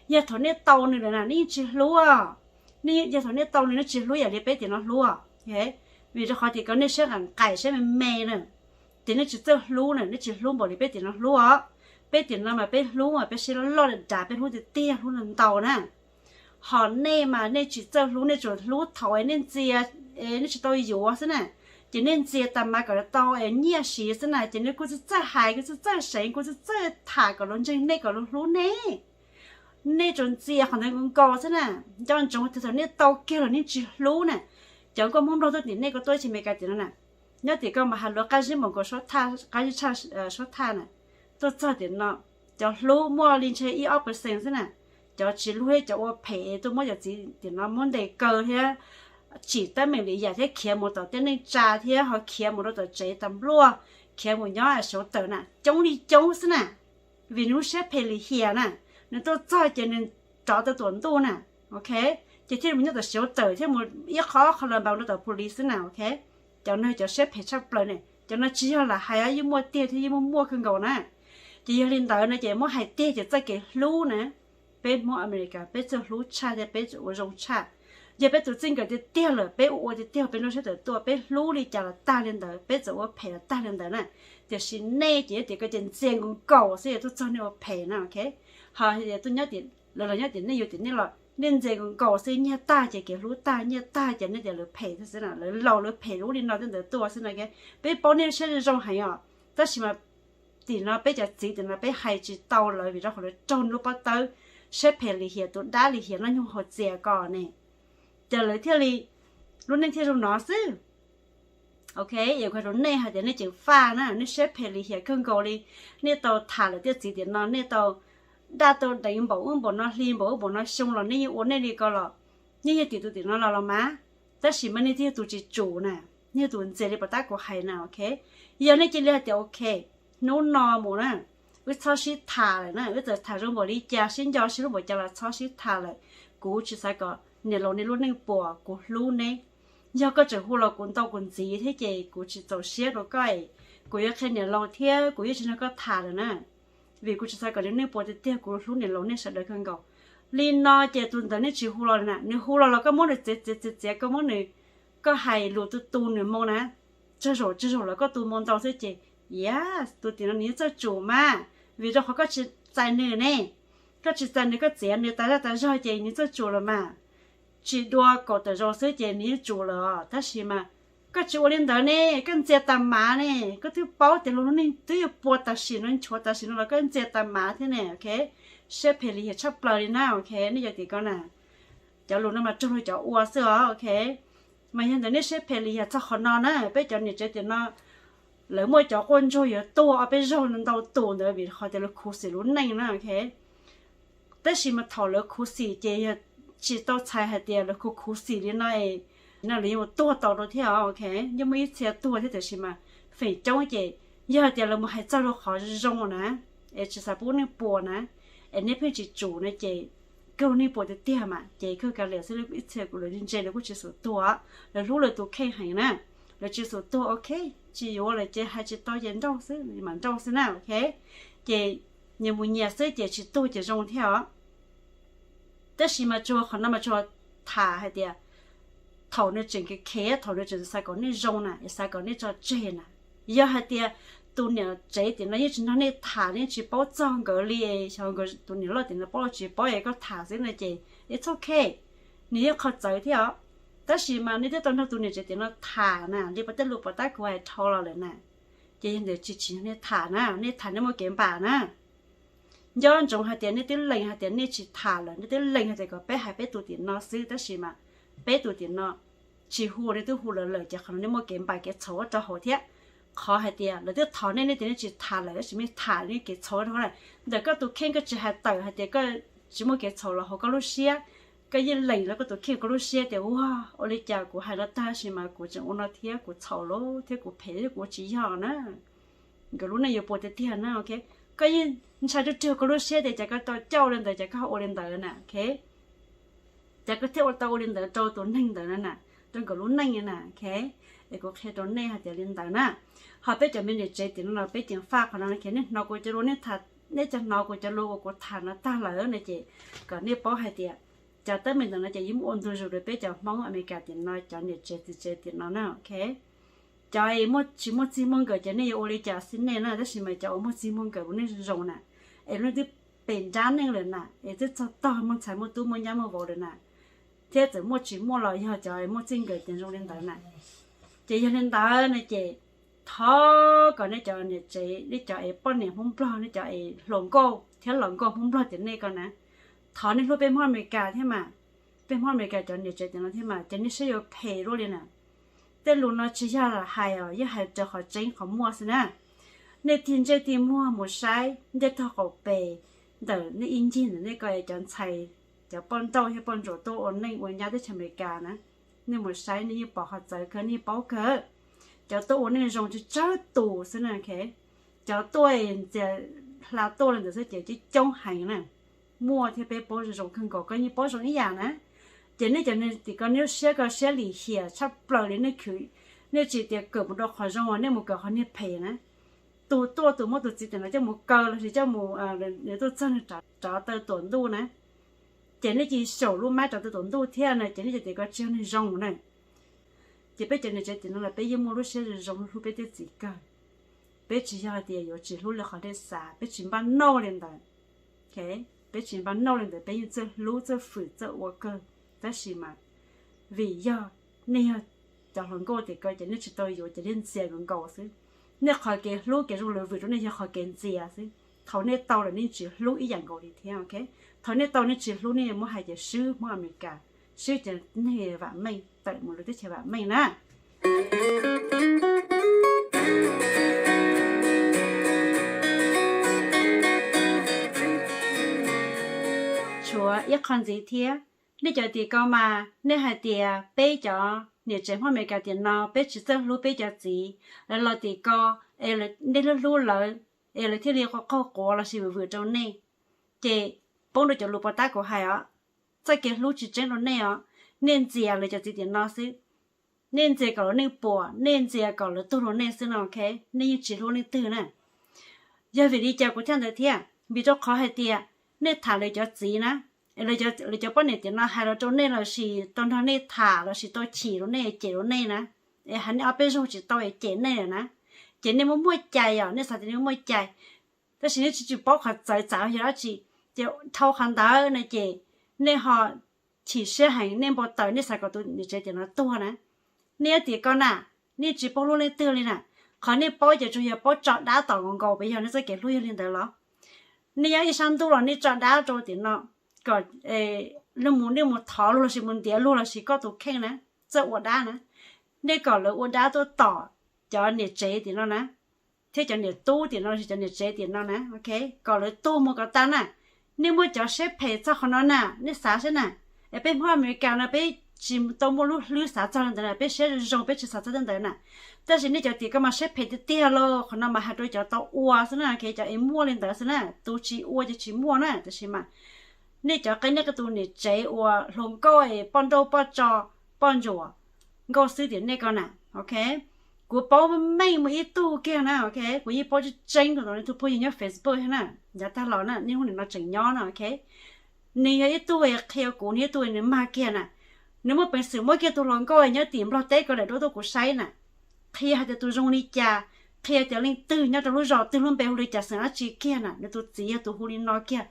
Yog thaum nej tau nws lawm na nej yeej tsis hlub. Nej, yog thaum nej tau nws nej tsis hlub yam li peb tim no hlub. Vim rau qhov tias koj nej siab nqaim nqaim siab me me na, ces nej tsis txawj hlub na, nej tsis hlub npaum li peb tim no hlub os. Peb tim no mas peb hlub mas peb siab loj loj dav dav, peb hlub tiag tiag, hlub ntau ntau na. Ho nej mas nej tsis txawj hlub, nej tsuas hlub thaum es nej ntxias, es nej tsis tau yuav xwb na. Ces nej ntxias tas mas kom tau es nyiaj siv xwb na, ces nej kuj tsis txawj hais, kuj tsis txawj seev, kuj tsis txawj tham kom luag ntseeg nej, kom luag hlub nej. Nej tsuas ntxias qhov ntawd nkaus nkaus xwb na. Nco ntsoov tias thaum nej tau kiag los nej tsis hlub na. Cov nkauj Hmoob Nplog tuaj tim nej, koj tuaj teb chaws Amelikas tim no na, nyob tim koj mas hais lus qab zib npaum nkaus suab thaj, qab zib tshaj suab thaj na, tuaj txog tim no, cov hlub muaj li ntshe ib ob percent xwb na. Cov tsis hlub thiab cov ua phem tuaj muab cov txiv tim no muab ntes kaw thiab tsim teeb meem li yam thiab khiav mus tom tej neej tsa thiab ho khiav mus rau tom tsev tas npluaj, khiav mus nyob xyov tawm na, coob li coob xwb na. Vim nws lub siab phem lim hiam na, nws tuaj txog ces nws rov tau tuam ntuj na, ok, ces thiaj mus nyob tom xyov tawm thiab mus ib qho qho los npas rau tom phu li xwb na, ok. Cov no cov siab phem tshaj plaws ne, cov no tsis yog lam hais os, yeej muaj tiag thiab yeej muaj muaj kawg nkaus na. Ces yog li ntawd no ces muab hais tiag ces txoj kev hlub na, peb Hmoob Amelikas peb txawj hlub tshaj thiab peb ua zoo tshaj. Yog peb tus txij nkawm tiag tiag lawm, peb ua ua tiag tiag, peb nruab siab tawm tuaj, peb hlub li cas los tag li ntawd, peb txawm ua phem los tag li ntawd na. Tiam sis nej ces yog tias koj ces ntxias nkaus nkaus xwb yog tuaj txog nej ua phem na, ok. Ho yog tuaj nyob tim lawv los nyob tim nej, yus tim nej los nej ntxias nkaus nkaus xwb, nyiag tag ces kev hlub tag, nyiag tag ces nej tias lawv phem xwb na, lawv laus lawv phem lub li no tej ntawd tuaj xwb na. Peb paub nej siab zoo heev os, tab sis mas tim no peb cov txiv tim no peb hais tsis tau lawv vim rau qhov lawv raug lub pob tawb siab phem lim hiam, tus dab lim hiam noj nyuj haus txias ko ne, ces lawv thiaj li lub neej thiaj zoo no xwb. Ok, es kuv hais rau nej hais tias nej ceev faj na, nej siab phem lim hiam kawg nkaus li. Nej tau tham lawv tej txiv tim no, nej tau daj tau deev npaum ub npaum no hli npaum ub npaum no xyoo los nej yeej ua nej li ko los, nej yog tim tus tim no los los mas. Tab sis mas nej twb yog tus tsis tsum na, nej yog tus ntxias li puas tab kuv hais na, ok. Yog nej cia li hais tias ok, hnub no mus na, wb txhob sib tham lawm na, wb txawm tham zoo npaum li cas, sib nco sib hlub npaum cas los txhob sib tham lawm. Kuv tsis xav kom niam laus nej lub neej puas, kuv hlub neb. Yog koj tseem hu los kuv ntau kuv ntxiv thiab ces kuv tsis txaus siab rau koj es kuv yuav qhia niam laus thiab kuv yeej tsis nrog koj tham lawm na. Vim kuv tsis xav kom neb lub neej puas tiag tiag, kuv hlub niam laus nej sawv daws kawg nkaus. Li no ces tus ntawd nej tsis hu los na, nws hu los los koj muab nws txiav txiav txiav txiav, koj muab nws, koj hais lus tu tu nws moo na, tsawg zaum tsawg zaum los koj tu moo ntau xwb ces, yas, tus tim no nws yeej txawj tsum mas, vim rau qhov koj tsis txais nws ne. Koj tsis txais nws, koj txiav nws tas zaj tas zog ces nws txawj tsum los mas. Tsis dua kaum tawm zaus xwb ces nws yeej tsum lawm os. Tab sis mas koj tsis ua li ntawd ne, koj ntxias tas mav ne, koj twb paub tias luag lub neej twb yuav puas tam sim no, nchuav tam sim no los koj ntxias tas mav thiab ne, ok. Siab phem lim hiam tshaj plaws li na, ok, nej cov tim ko na. Cov lus no mas raug luag cov ua xwb os, ok. Mas yog ntawd nej siab phem lim hiam txog qhov no na, peb cov niam tsev tim no lawv muaj cov quaj ntsuag yuav tuag ob peb zaug ntau tus ntawd vim qhov tias lawv khuv xim lub neej na, ok. Tab sis mas thaum lawv khuv xim ces yog tsis tau txhais hais tias lawv khuv khuv xim li no, no lawv yeej mus tuag tau rau thiab, ok. Yeej muaj ib txhia tuag thiab, tiam sis mas feem coob ces yog hais tias lawv mus hais txog rau qhov zoo na, es tsis xav pub neej puas na, es nej pheej tsis tsum na ces kawg lub neej puas tiag tiag mas ces kawg kav liam xwb, ib txhia kuv lawv ntse lawv kuj tsis xum tuag, lawv hlub lawv tus kheej heev na, lawv tsis xum tuag, ok. Tsis yuav lawm ces hais tsis tau ces nrauj xwb, mam nrauj xwb na, ok. Ces nyias mus nyias xwb ces tsis tuag ces zoo thiab os. Tab sis mas tsuas qhov no mas tsuas tham hais tias thaum nws tseem khev khev, thaum nws tseem xav kom nej zoo na, es xav kom nej tso tseg na. Yog hais tias tus niam tsev tim no yeej tsis nrog nej tham, nej tsis paub txog nkawd li, xyov nkawd tus niam loj tim no paub los tsis paub es koj tham xwb no ces it's ok, nws yeej qhov txawv thiab os. Tab sis mas nej twb tau nrog tus niam tsev tim no tham na, li puas tej lus puas tab kuv hais dhau los lawm na, ces yog ntawd tsis tsis nrog nej tham na, nej tham nej muaj kev npam na. Nco ntsoov hais tias nej twb lees hais tias nej tsis tham lawm, nej twb lees hais tias kom peb hais peb tus tim no xwb, tab sis mas peb tus tim no tsis hu, nej twb hu lawv lawm ces qhov no nej muaj kev npam kev txhaum rau hauv thiab. Qhov hais tias lawv twb thov nej, nej tias nej tsis tham lawm tab sis nej tham, nej kev txhaum rau hauv na. Ntawm koj tus kheej koj tsis hais tawm hais tias koj tsis muaj kev txhaum los hauv koj lub siab, koj yeej lees rau koj tus kheej koj lub siab tias ua, ua li cas kuv hais no tag sis mas kuv tseem ua no thiab, kuv txhaum lawm thiab, kuv phem thiab, kuv ua tsis yog na. nkawd lub neej yuav puas tiag tiag na, ok. Koj yeej ntshai ruaj rwg koj lub siab tias cas koj tau coj li ntawd ces koj ho ua li ntawd na, ok. Ces koj thiaj ua tau ua li ntawd rau tus neeg ntawd na, rau nkawd lub neej na, ok. Es kuv qhia rau nej hais tias li ntawd na. Ho peb cov me niam tsev tim no los peb ceev faj qhov no, nej hnov kuv cov lus, nej cov hnov kuv cov lus uas kuv tham no tag lawm no ces kom nej paub hais tias cov teeb meem ntawm no ces yeej muaj ua ntu zus rau peb cov Hmoob Amelikas tim no cov niam tsev txiv tsev tim no na, ok. Cov es tsis muaj txij muaj nkawm ces nej yuav ua li cas xij nej na, tab sis mas cov uas muaj txij muaj nkawm lub neej zoo zoo na, es lub neej twb pem nrab neej lawm na, es twb txog tog muaj ntxhais muaj tub muaj nyab muaj vauv lawm na, thiab txawm muaj tsis muaj los yog cov muaj txij nkawm ces zoo li ntawd na. Ces yog li ntawd no ces thov kom nej cov niam tsev, nej cov es poj niam Hmoob Nplog, nej cov es hluas nkauj thiab los nkauj Hmoob Nplog tim nej ko na, thov nej hlub peb Hmoob Amelikas thiab mas, peb Hmoob Amelikas cov niam tsev tim no thiab mas ces nej siab yuav phem luaj li na. Tej lus no tsis yog hais os, yeej hais raws qhov tseeb qhov muaj xwb na. Nej tig ntsej tig muag mus saib ncej tog qaum pes ntawm nej ib ncig ntawm nej ko cov ntxhais, cov poj nrauj thiab poj ntsuam tuaj ua neej ua nyab teb chaws Amelikas na, nej mus saib nej yeej pom qhov txawv kawg, nej yeej paub kawg. Cov tuaj ua neej zoo tsawg tsawg tus xwb na, cov tuaj ntxias hla tuaj li ntawd xwb ces coob coob heev na. Muaj thiab, peb paub zoo zoo kawg nkaus, koj yeej paub zoo ib yam na. Ces nej cov tim ko nej lub siab ko siab lim hiam tshaj plaws li, nej khwv, nej tsis tias kawm mus rau qhov zoo, nej mus kawm qhov niag phem na. Tus tuaj tus muab tus txiv tim no coj mus kaw lossis coj mus, nws tuaj txog nws rov taw tuam ntuj na, ces nej cia li xyaum lub mab rov taw tuam ntuj thiab na, ces nej cov tim ko tsis yog neeg zoo na. Ces peb cov niam tsev tim no los peb yeej muaj lub siab zoo zoo hlub peb tej txiv kawg. Peb tsis yog hais tias yuav tsis hlub li qhov nej xav, peb tsis npaj noj li ntawd. Peb tsis npaj noj li ntawd, peb yeej txawj hlub txawj fwm txawj ua kawg. Tab sis mas vim yog nej yog cov hluas nkauj tim ko ces nej tsis tau yuav ces nej ntxias nkaus nkaus xwb. Nej qhov kev hlub kev zoo lawv vwm rau nej yog qhov kev ntxias xwb. Thaum nej tau lawm nej tsis hlub ib yam nkaus li thiab, ok. Thaum nej tau nej tsis hlub nej muab hais tias swb Hmoob Amelikas, swb cov neeg vam meej tawm mus lwm teb chaws vam meej na. Tshuav ib qho ntxiv thiab, nej cov tim ko mas nej hais tias peb cov niam tsev Hmoob Amelikas tiam no peb tsis txawj hlub peb cov txiv, lawv los tim ko es nej hlub hlub lawv, es lawv thiaj li qaug quav lossis vwm vwm rau nej. Ces poob rau cov lus pov tab kuv hais os, txoj kev hlub tsis tseeb rau nej os. Nej ntxias lawv cov txiv tiam no xwb, nej ntxias kom lawv neej puas, nej ntxias kom lawv tuag rau nej xwb no, ok. Nej yeej tsis hlub leej twg na. Yog vim li cas kuv thiaj ntawd thiab? Vim rau qhov hais tias nej tham lawv cov txiv na, lawv cov poj niam tiam no hais los rau nej lossis tau nrog nej tham lossis tau chim rau nej cem rau nej na, es hais nej ob peb zaug tsis tau es cem nej lawm na, ces nej muaj muaj cai os, nej xav tias nej muaj muaj cai, tab sis nej tsis tsis paub qhov txawv txav yog dab tsi, ces dhau qhov ntawd no ces nej ho chim siab heev, nej npau taws, nej xav kom tus niam tsev tiam no tuag na. Nej nyob tim ko na, nej tsis paub hlub leej twg li na. Qhov nej paub ces tsuas yog paub tso dab tom nkaus nkaus, puas yog nej txoj kev hlub yog li ntawd los? Nej nyob ib sab ntuj los nej tso dab rau tiam no, kom luag mus, nej mus thov luag lossis mus ntiav luag lossis koj tus kheej na, txawj ua dab na, nej kom lawv ua dab tuaj tom cov niam tsev tiam no na, thiab cov niam tub tiam no lossis cov niam tsev tiam no na, ok, kom lawv tuag mus kom tas na. Nej muaj cov siab phem txog qhov no na, nej xav saib na. Es peb Hmoob Amelikas no peb tsis tau muaj lub hlwb xav txog li ntawd na, peb siab zoo zoo peb tsis xav txog tej ntawd na. Tab sis nej cov tim ko mas siab phem tiag tiag lauj, qhov no mas hais rau cov tau ua xwb na, cov es muaj li ntawd xwb na, tus tsis ua ces tsis muaj na. Tab sis mas nej cov qe nej qe tus niam tsev uas hluas nkauj es poj nrauj poj tso, poj ntsuam, nkauj xwb tiam nej ko na, ok. Kuv paub meej muaj ib tug kiag na, ok, kuv yeej paub tseeb tseeb rau tus phooj ywg nyob Facebook thiab na, yav tag los na, niaj hnub nim no tseem nyob na, ok. Nws yog ib tug qhia kuv, nws ib tug nws mag kiag na. Nws muaj peev xwm muab kiag tus hluas nkauj nyob tim Nplog teb ko daim duab tuaj kuv saib na, qhia hais tias tus zoo li cas, qhia tias leej twg nyob rau lub zos twg, lub npe hu li cas, xeem dab tsi kiag na, nws tus txiv yog tus hu li no kiag,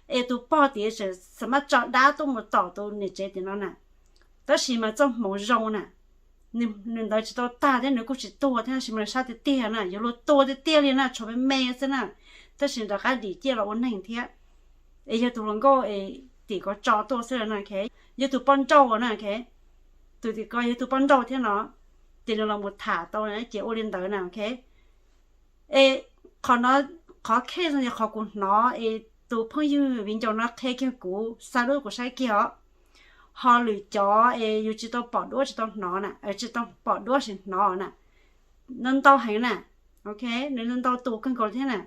es tus pog tim tseem xa mab tso dab tuaj mus tom tus niam tsev tim no na. Tab sis mas txoj hmoov zoo na, nws ntawd tsis tau tag thiab nws kuj tsis tuag thiab, tab sis mas nws sab tiag tiag na, yuav luag tua tiag tiag li na, tshuav me me xwb na, tab sis rov qab dim ciaj los ua neeg thiab. Es yog tus hluas nkauj es tim ko tso tuaj xwb na, yog tus poj nrauj na, tus tim ko yog tus poj nrauj thiab no, ces nws los mus tham tau na, ces ua li ntawd na, ok. Es qhov no, qhov case no yog qhov kuv hnov es tus phooj ywg viv ncaus no qhia kiag kuv, xa duab kuv saib kiag os. Ho lwm cov es yus tsis tau pom duab tsis tau hnov na, tsis tau pom duab sim hnov na, ntau heev na. Ok, nws ntau tus kawg nkaus thiab na.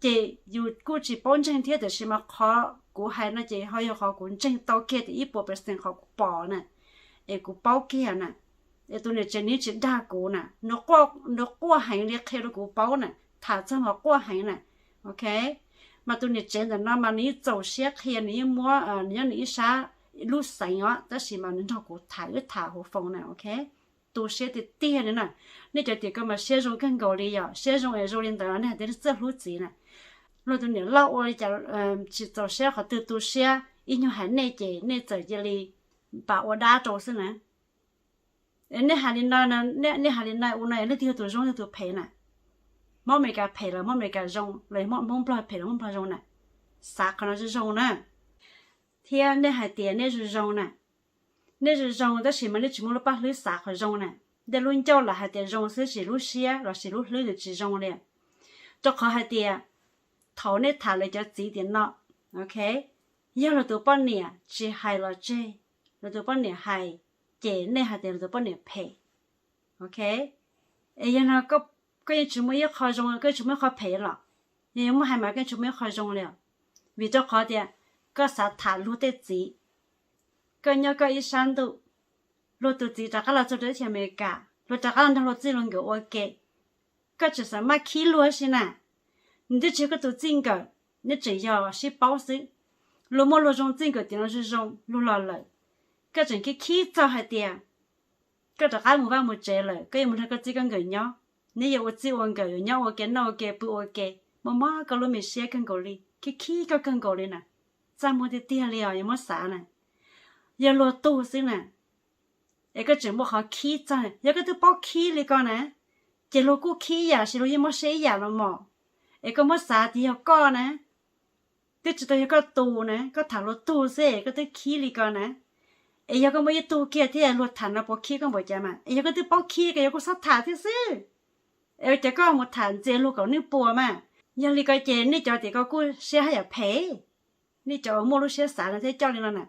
Ces yus kuj tsis paub ntseeg thiab, tiam sis mas qhov kuv hais no ces ho yog qhov kuv ntseeg tau kiag tias ib puas percent qhov kuv pom na, es kuv paub kiag na. Es tus niam tsev nws tsis dag kuv na, nws quaj heev li qhia rau kuv paub na, tham txog mas quaj heev na. Ok, mas tus niam tsev ntawm no mas nws yeej txaus siab qhia, nws yeej muab, nws nyob nws ib sab lub xeev os, tab sis mas nws nrog kuv tham, wb tham hauv phone na. Ok, tu siab tiag tiag li na. Nej cov tim ko mas siab zoo kawg nkaus li, yog siab zoo es zoo li ntawd nej hais tias nej txawj hlub txiv na. Luag tus niam loj ua li cas tsis txaus siab qhov twg, tu siab ib nyuag hais nej ces nej txawm cia li pam ua dab rau xwb na. Nej hais li no, nej hais li no ua no leej twg yog tus zoo leej twg tus phem na? Hmoob Amelikas phem los Hmoob Amelikas zoo, los Hmoob Nplog phem los Hmoob Nplog zoo na? Xav qhov no zoo zoo na. Thiab nej hais tias nej zoo zoo na, nej zoo zoo tab sis mas nej tsis muaj lub paj hlwb xav qhov zoo na. Nej lub ncauj lam hais tias zoo xwb, sis lub siab los sis lub hlwb nws tsis zoo li. Rau qhov hais tias thaum nej tham lawv cov txiv tiam no, ok, yog luag tus poj niam tsis hais los tseg, luag tus poj niam hais, ces nej hais tias luag tus poj niam phem. Ok, es yog no koj yeej tsis muaj ib qho zoo, koj yeej tsis muaj ib qho phem los? Yog yuav muab hais mas koj yeej tsis muaj ib qho zoo li os. Vim rau qhov tias koj xav tham luag tej txiv, koj nyob koj ib sab ntuj, luag tus txiv rov qab los txog rau teb chaws Amelikas, luag rov qab los nrog luag txij luag nkawm ua ke, koj tseem xav maj khib luag si na. Nws twb tsis yog koj tus txij nkawm, neb tseem yog sib paub xwb. Luag muaj luag zoo txij nkawm tiam no zoo zoo luag los lawm, koj tseem khib khib txog hais tias koj rov qab mus vaj mus tsev lawm, koj yuav mus nrog koj txij koj nkawm nyob, neb yuav ua txij ua nkawm, yuav nyob ua ke noj ua ke pw ua ke, mob mob koj lub me siab kawg nkaus li, khib khib koj kawg nkaus li na. Txaj muag tiag tiag li os, yuav muab xav na, yog luag tug xwb na. Es koj tseem muaj qhov khib txog, yog koj twb paub khib li ko na, ces luag kuj khib ib yam, sis luag yeej mob siab ib yam los mos. Es koj muab xav tias yog koj na, twb tsis tau yog koj tus na, koj tham luag tug xwb es koj twb khib li ko na. Es yog koj muaj ib tug kiag thiab luag tham no puas khib koj npaum cas mas? Es yog koj twb paub khib ko yog kuj txhob tham thiab xwb. Es ua cas koj mus tham ntxias luag kom nws puas mas? Yog li ko ces nej cov tim ko kuj siab haj yam phem. Nej cov uas muaj lub siab xav no thiab coj li no na.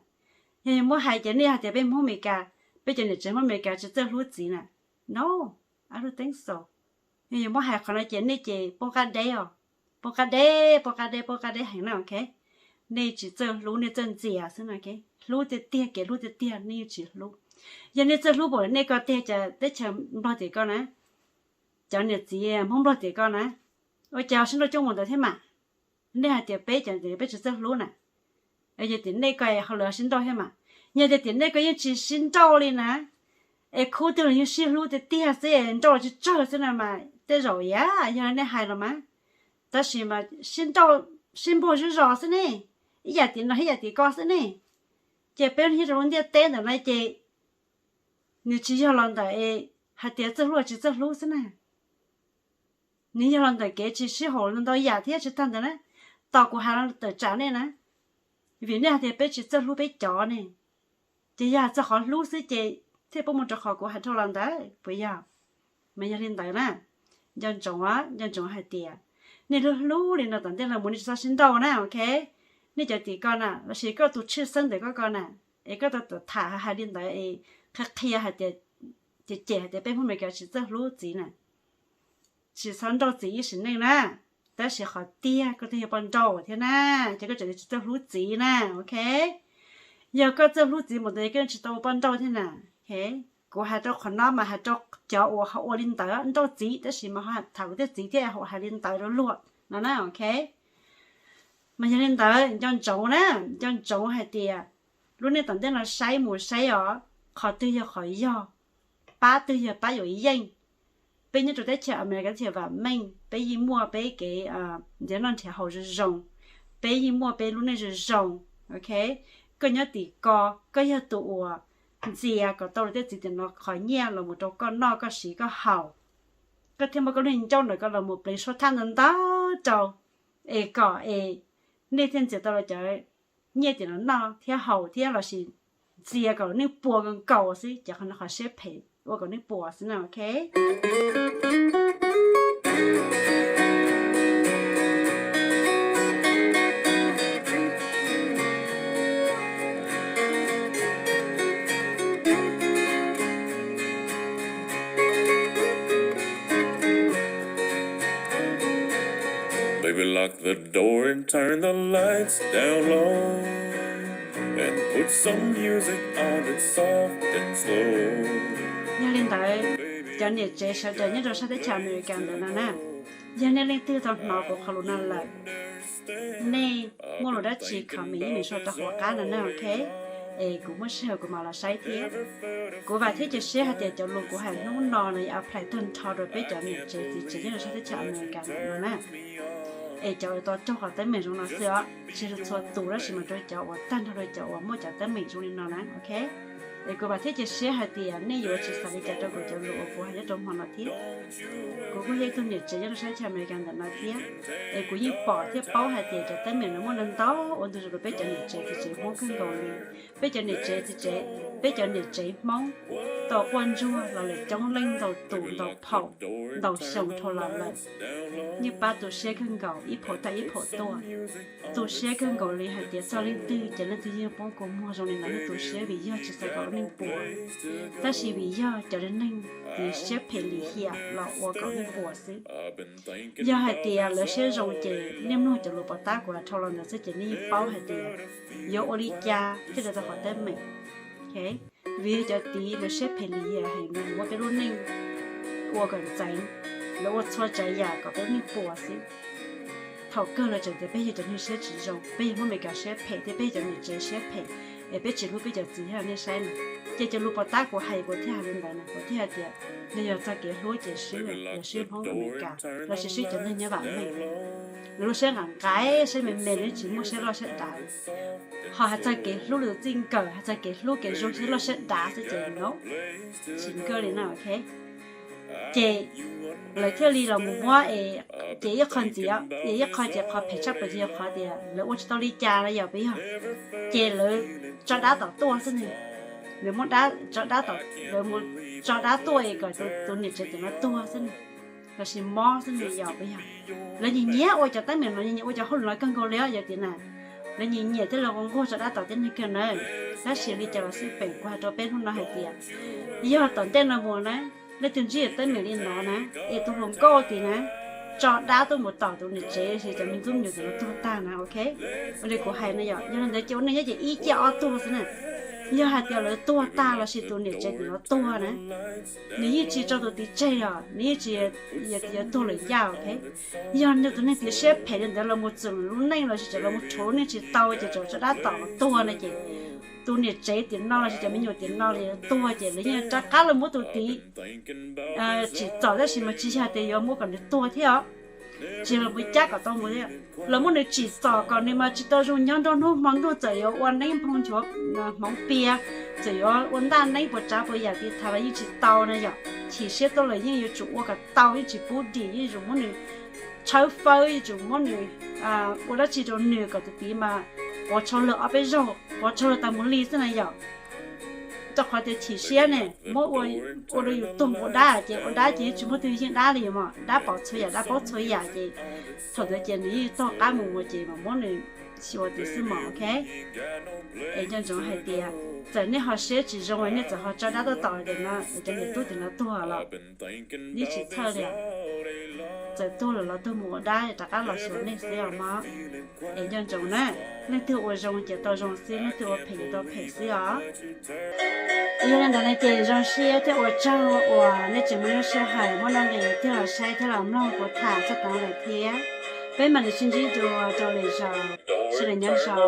Yog yuav muab hais ces nej hais tias peb Hmoob Amelikas, peb cov niam tsev Hmoob Amelikas tsis txawj hlub txiv na. No, I don't think so. Yog yuav muab hais qhov no ces nej ces poob qab deb os. Poob qab deb, poob qab deb, poob qab deb heev na, ok. Nej tsis txawj hlub, nej txawj ntxias xwb na, ok. Hlub tiag tiag, kev hlub tiag tiag nej yeej tsis hlub. Yog nej txawj hlub npaum nej ko tiag, cov teb chaws Nplog tim ko na, cov niam txiv Hmoob Nplog tim ko na, ua cas ho sib nrauj coob mus ntawd thiab mas? Nej hais tias peb cov peb tsis txawj hlub na. Yog tim nej ko ho lawv sib nrauj thiab mas? Yog tias tim nej ko yeej tsis sib nrauj li na, es khub twg los yeej sib hlub tiag tiag xwb, nrauj los tsawg tsawg xwb no mas tej zaum yog, yog nej hais los mas. Tab sis mas sib nrauj, sib npuag zog zog xwb ne, ib yam tim no ib yam tim ko xwb ne. Ces peb nyob rau lub ntiaj teb ntawm no ces nws tsis yog los ntawm es hais tias txawj hlub los tsis txawj hlub xwb na. Nws yog los ntawm kev tsis sib haum ntau yam thiab. Tsis tag ntawd na, tos kuv hais los tawm tsam nej na, vim nej hais tias peb tsis txawj hlub peb cov ne. Ces yog txog qhov hlub xwb ces thiaj pub mus rau qhov kuv hais dhau los ntawd puas yog? Mas yog li ntawd na, nco ntsoov, nco ntsoov hais tias nej hlub hlub li no tom ntej los mus nej tsis txhob sib nrauj na, ok. Nej cov tim ko na lossis koj tus tshwj xeeb ntawm koj ko na, es koj tau tham hais li ntawd es qhia qhia hais tias, cem cem hais tias peb Hmoob Amelikas tsis txawj hlub txiv na, tsis txhob nrauj txiv ib sim neej na. Tab sis qhov tiag koj twb yog poj nrauj thiab na, ces koj tseem tsis txawj hlub txiv na, ok. Yog koj txawj hlub txiv mus ntawd koj tsis tau ua poj nrauj thiab na. Kuv hais rau qhov no mas hais rau cov uas ho ua li ntawd nrauj txiv tab sis mas ho tham luag tej txiv thiab ho hais li ntawd rau luag no na, ok. Mas yog li ntawd nco ntsoov na, nco ntsoov hais tias lub neej tom ntej no saib mus saib os, qhov twg yog qhov yog, pab twg yog pab yuav yeej. Peb nyob rau teb chaws Amelikas teb chaws vam meej, peb yeej muaj peb kev nrhiav noj nrhiav haus zoo zoo, peb yeej muaj peb lub neej zoo zoo, ok. Koj nyob tim ko, koj yog tus uas ntxias kom tau luag tej txiv tim no qhov nyiaj los mus rau koj noj koj siv koj haus, koj thiaj muaj koj lub ncauj ntawm koj los mus pleev suab thaj ntau ntau rau, es kom es nej thiaj ntxias tau los cov nyiaj tim no noj thiab haus thiab lossis ntxias kom nej puas nkaus nkaus xwb, ces qhov no qhov siab phem ua kom nej puas xwb na, ok. Lock the door and turn the lights down low and put some music on that's soft and slow. Yog li ntawd, cov niam tsev sawv daws nyob rau sab teb chaws Amelikas ntawm no na, yog nej leej twg tau hnov kuv qhov lus no lawm, nej muaj lus dab tsi comment yeej meem sau rau hauv qab no na, ok? Es kuv muaj sij hawm kuv mam los saib thiab. Kuv vam thiab cia siab hais tias cov lus kuv hais hnub no no yuav apply tag nrho rau peb cov niam tsev txiv tsev nyob rau sab teb chaws Amelikas ntawm no na. Es cov uas tau raug qhov teeb meem zoo no xwb os, tsis yog txhua tus, tab sis mas rau cov uas tag nrho rau cov uas muaj cov teeb meem zoo li no na, ok? Es kuv vam thiab cia siab hais tias nej yuav tsis xav li cas rau kuv cov lus uas kuv hais nyob rau hmo no thiab. Kuv kuj yog ib tug niam tsev nyob rau sab teb chaws Amelikas ntawm no thiab, es kuv yeej pom thiab paub hais tias cov teeb meem no muaj ntau ntau ua ntu zus rau peb cov niam tsev txiv tsev Hmoob kawg nkaus li. Peb cov niam tsev txiv tsev, peb cov niam tsev Hmoob tau quaj ntsuag los lawm coob leej ntau tus ntau phaum ntau xyoo dhau los lawm. Yeej pab tu siab kawg nkaus ib phaum tag ib phaum tuaj. Tu siab kawg nkaus li hais tias txog leej twg ces leej twg yeej poob kua muag zoo li no, yeej tu siab vim yog tsis xav kom lub neej puas, tab sis vim yog cov neeg siab phem lim hiam los ua kom neeg puas xwb. Yog hais tias lawv siab zoo ces nej mloog cov lus pov tab kuv hais dhau los ntawd xwb ces nej yeej paub hais tias yuav ua li cas thiaj li tau qhov teeb meem. Vim yog cov tid lawv siab phem lim hiam heev, lawv muab peb lub neej ua kom ntxeev, lawv ua txhua tsav yam kom peb lub neej puas xwb. Thaum kawg los tseem tias peb yog cov neeg siab tsis zoo, peb yog Hmoob Amelikas siab phem thiab peb yog cov niam tsev siab phem, es peb tsis hlub peb cov txiv thiab nej saib na. Ces cov lus pov tab kuv hais kuv thiaj hais li ntawd na, kuv thiaj hais tias yog yog txog kev hlub ces swb, yog swb Hmoob Amelikas los sis swb cov neeg nyob vam meej. Lawv lub siab nqaim nqaim, siab me me, lawv tsis muaj siab loj siab dav. Ho hais txog kev hlub lwm tus txij nkawm, hais txog kev hlub kev zoo siab loj siab dav xwb ces no, tsis nkawj li na, ok. Ces lawv thiaj li los mus muab es, ces ib qho ntxiv, es ib qho ces qhov phem tshaj plaws ces yog qhov tias lawv ua tsis tau li cas los yog puas yog, ces lawv tso dab tom tuaj xwb ne. Lawv muab dab tso dab tom, lawv mus tso dab tuaj es kom tus niam tsev tim no tuag xwb ne, los sis mob xwb ne yog puas yog. Lawv nyiam nyiam ua cov teeb meem no, nyiam nyiam ua cov hauj lwm no kawg nkaus li os yog tias na, lawv nyiam nyiam thiab lawv nquag tso dab tom tib neeg kawg na. Tab sis li cas los xij peem kuv hais rau peb hnub no hais tias yog tom ntej no mus na, leej twg ntsib teeb meem li no na, es tus hluas nkauj tid na tso dab tuaj mus tom tus niam tsev, ces cov me tub me nyuam tim no tuag tag na, ok. Ua li kuv hais na yom, yog li ntawd ces ua neej nyob ces ib ciaj ob tuag xwb na. Yog hais tias lawv tuag tag los sis tus niam tsev tim no tuag na, nws yeej tsis tso tus tid tseg os, nws yeej tsis, yog tuag lawm ncaj, ok. Yog nws tus neeg tid siab phem li ntawd los mus txwm lub neej los sis tseem los mus rhuav lub neej tsis tau ces tseem tso dab tom tuag no ces tus niam tsev tim no los sis cov me nyuam tim no los tuag ces lawv yeej rov qab los muab tus tid tsim txom, tab sis mas tsis yog tias yuav muab kom nws tuag thiab os. Tsis los mus cab kom tau mus thiab, los muab nws tsim txom kom nws mas tsis tau zoo nyob nruab hnub hmo ntuj, txawm yuav ua neeb nphoo nchuav hmoov pias, txawm yuav ua ntaj neeb puas tsav puas yam tiv thaiv los yeej tsis tau na yom. Chim siab tuaj los yeej yuav tsum ua kom tau, yeej tsis pub dim, yeej yuav tsum muab nws tshawb fawb, yuav tsum muab nws ua dab tsi rau nws kom tus tid mas quav tshau lawg ob peb zaug, quav tshau lawg tas mus li xwb na yom. Rau qhov tias chim siab ne, muab ua rau yus tuag ua dab ces ua dab ces yeej tsis muaj twg yeej dab li yus mas, dab pom txhua yam, dab paub txhua yam ces thaum ntawd ces nws yeej taug qab mus mus ces mam muab nws xyuas tim xwb mas, ok. Es nco ntsoov hais tias txawm nej ho siab tsis zoo es nej txawm ho tso dab tuaj tom tias no cov niam tub tim no tuag los, yeej tsis txhawj li. Txawm tuag lawm los tuag mus ua dab rov qab los xyuas nej xwb os mog. Es nco ntsoov na, leej twg ua zoo ces tau zoo xwb, leej twg ua phem ces tau phem xwb os. Yog li ntawd no ces zoo siab thiab ua tsaug uas nej tseem muaj lub sij hawm muab nuj nqis thiab los saib thiab los mloog kuv tham txog tau lawm thiab. Peb mam li sib ntsib dua rau lwm zaus, sawv daws nyob zoo.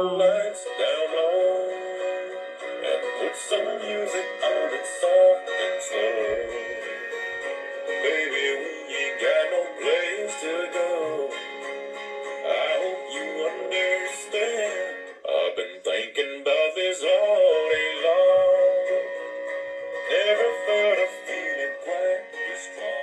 Baby, we ain't got no place to go. I hope you understand. I've been thinking about this all day long. Never felt a feeling quite this strong.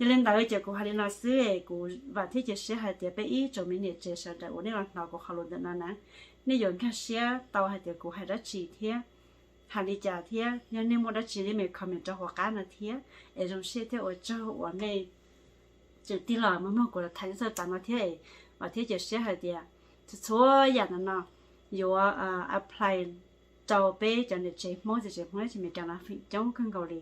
Yog li ntawd ces kuv hais li no xwb, kuv vam thiab cia siab hais tias peb ib tsoom me niam tsev sawv daws uas nej los hnov kuv qhov lus ntawm no na, nej yuav nkag siab tau hais tias kuv hais dab tsi thiab hais li cas thiab. Yog nej muaj dab tsi li me comment rau hauv qab no thiab, es zoo siab thiab ua tsaug uas nej tseem tig los mloog kuv tham nyob txog tav no thiab. Vam thiab cia siab hais tias txhua txhua yam ntawm no yuav apply rau peb cov niam tsev Hmoob txiv tsev Hmoob nyob teb chaws Amelikas no feem coob kawg nkaus li.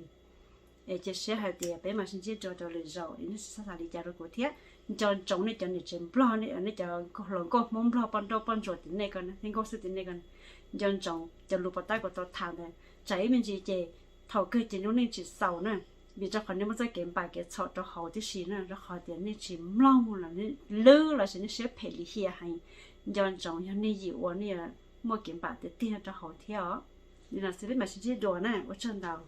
Es cia siab hais tias peb mam sib ntsib dua rau lwm zaus, es nej xav li cas rau kuv thiab. Nco ntsoov nej cov niam tsev Nplog, nej cov hluas nkauj Hmoob Nplog poj nrauj poj ntsuam tim nej ko, thiab nkauj xwb tim nej ko, nco ntsoov cov lus pov tab kuv tau tham ntawd tsam ib me ntsis ces thaum kawg ces lub neej tsis xaus na, vim rau qhov nej muaj txoj kev npam kev txhaum rau hauv tib si na, rau qhov tias nej tsis mloog los lwb los sis nej siab phem lim hiam heev. Nco ntsoov yog nej yim ua nej yuav muaj kev npam tiag tiag rau hauv thiab os. Li no xwb peb mam sib ntsib dua na, ua tsaug ntau.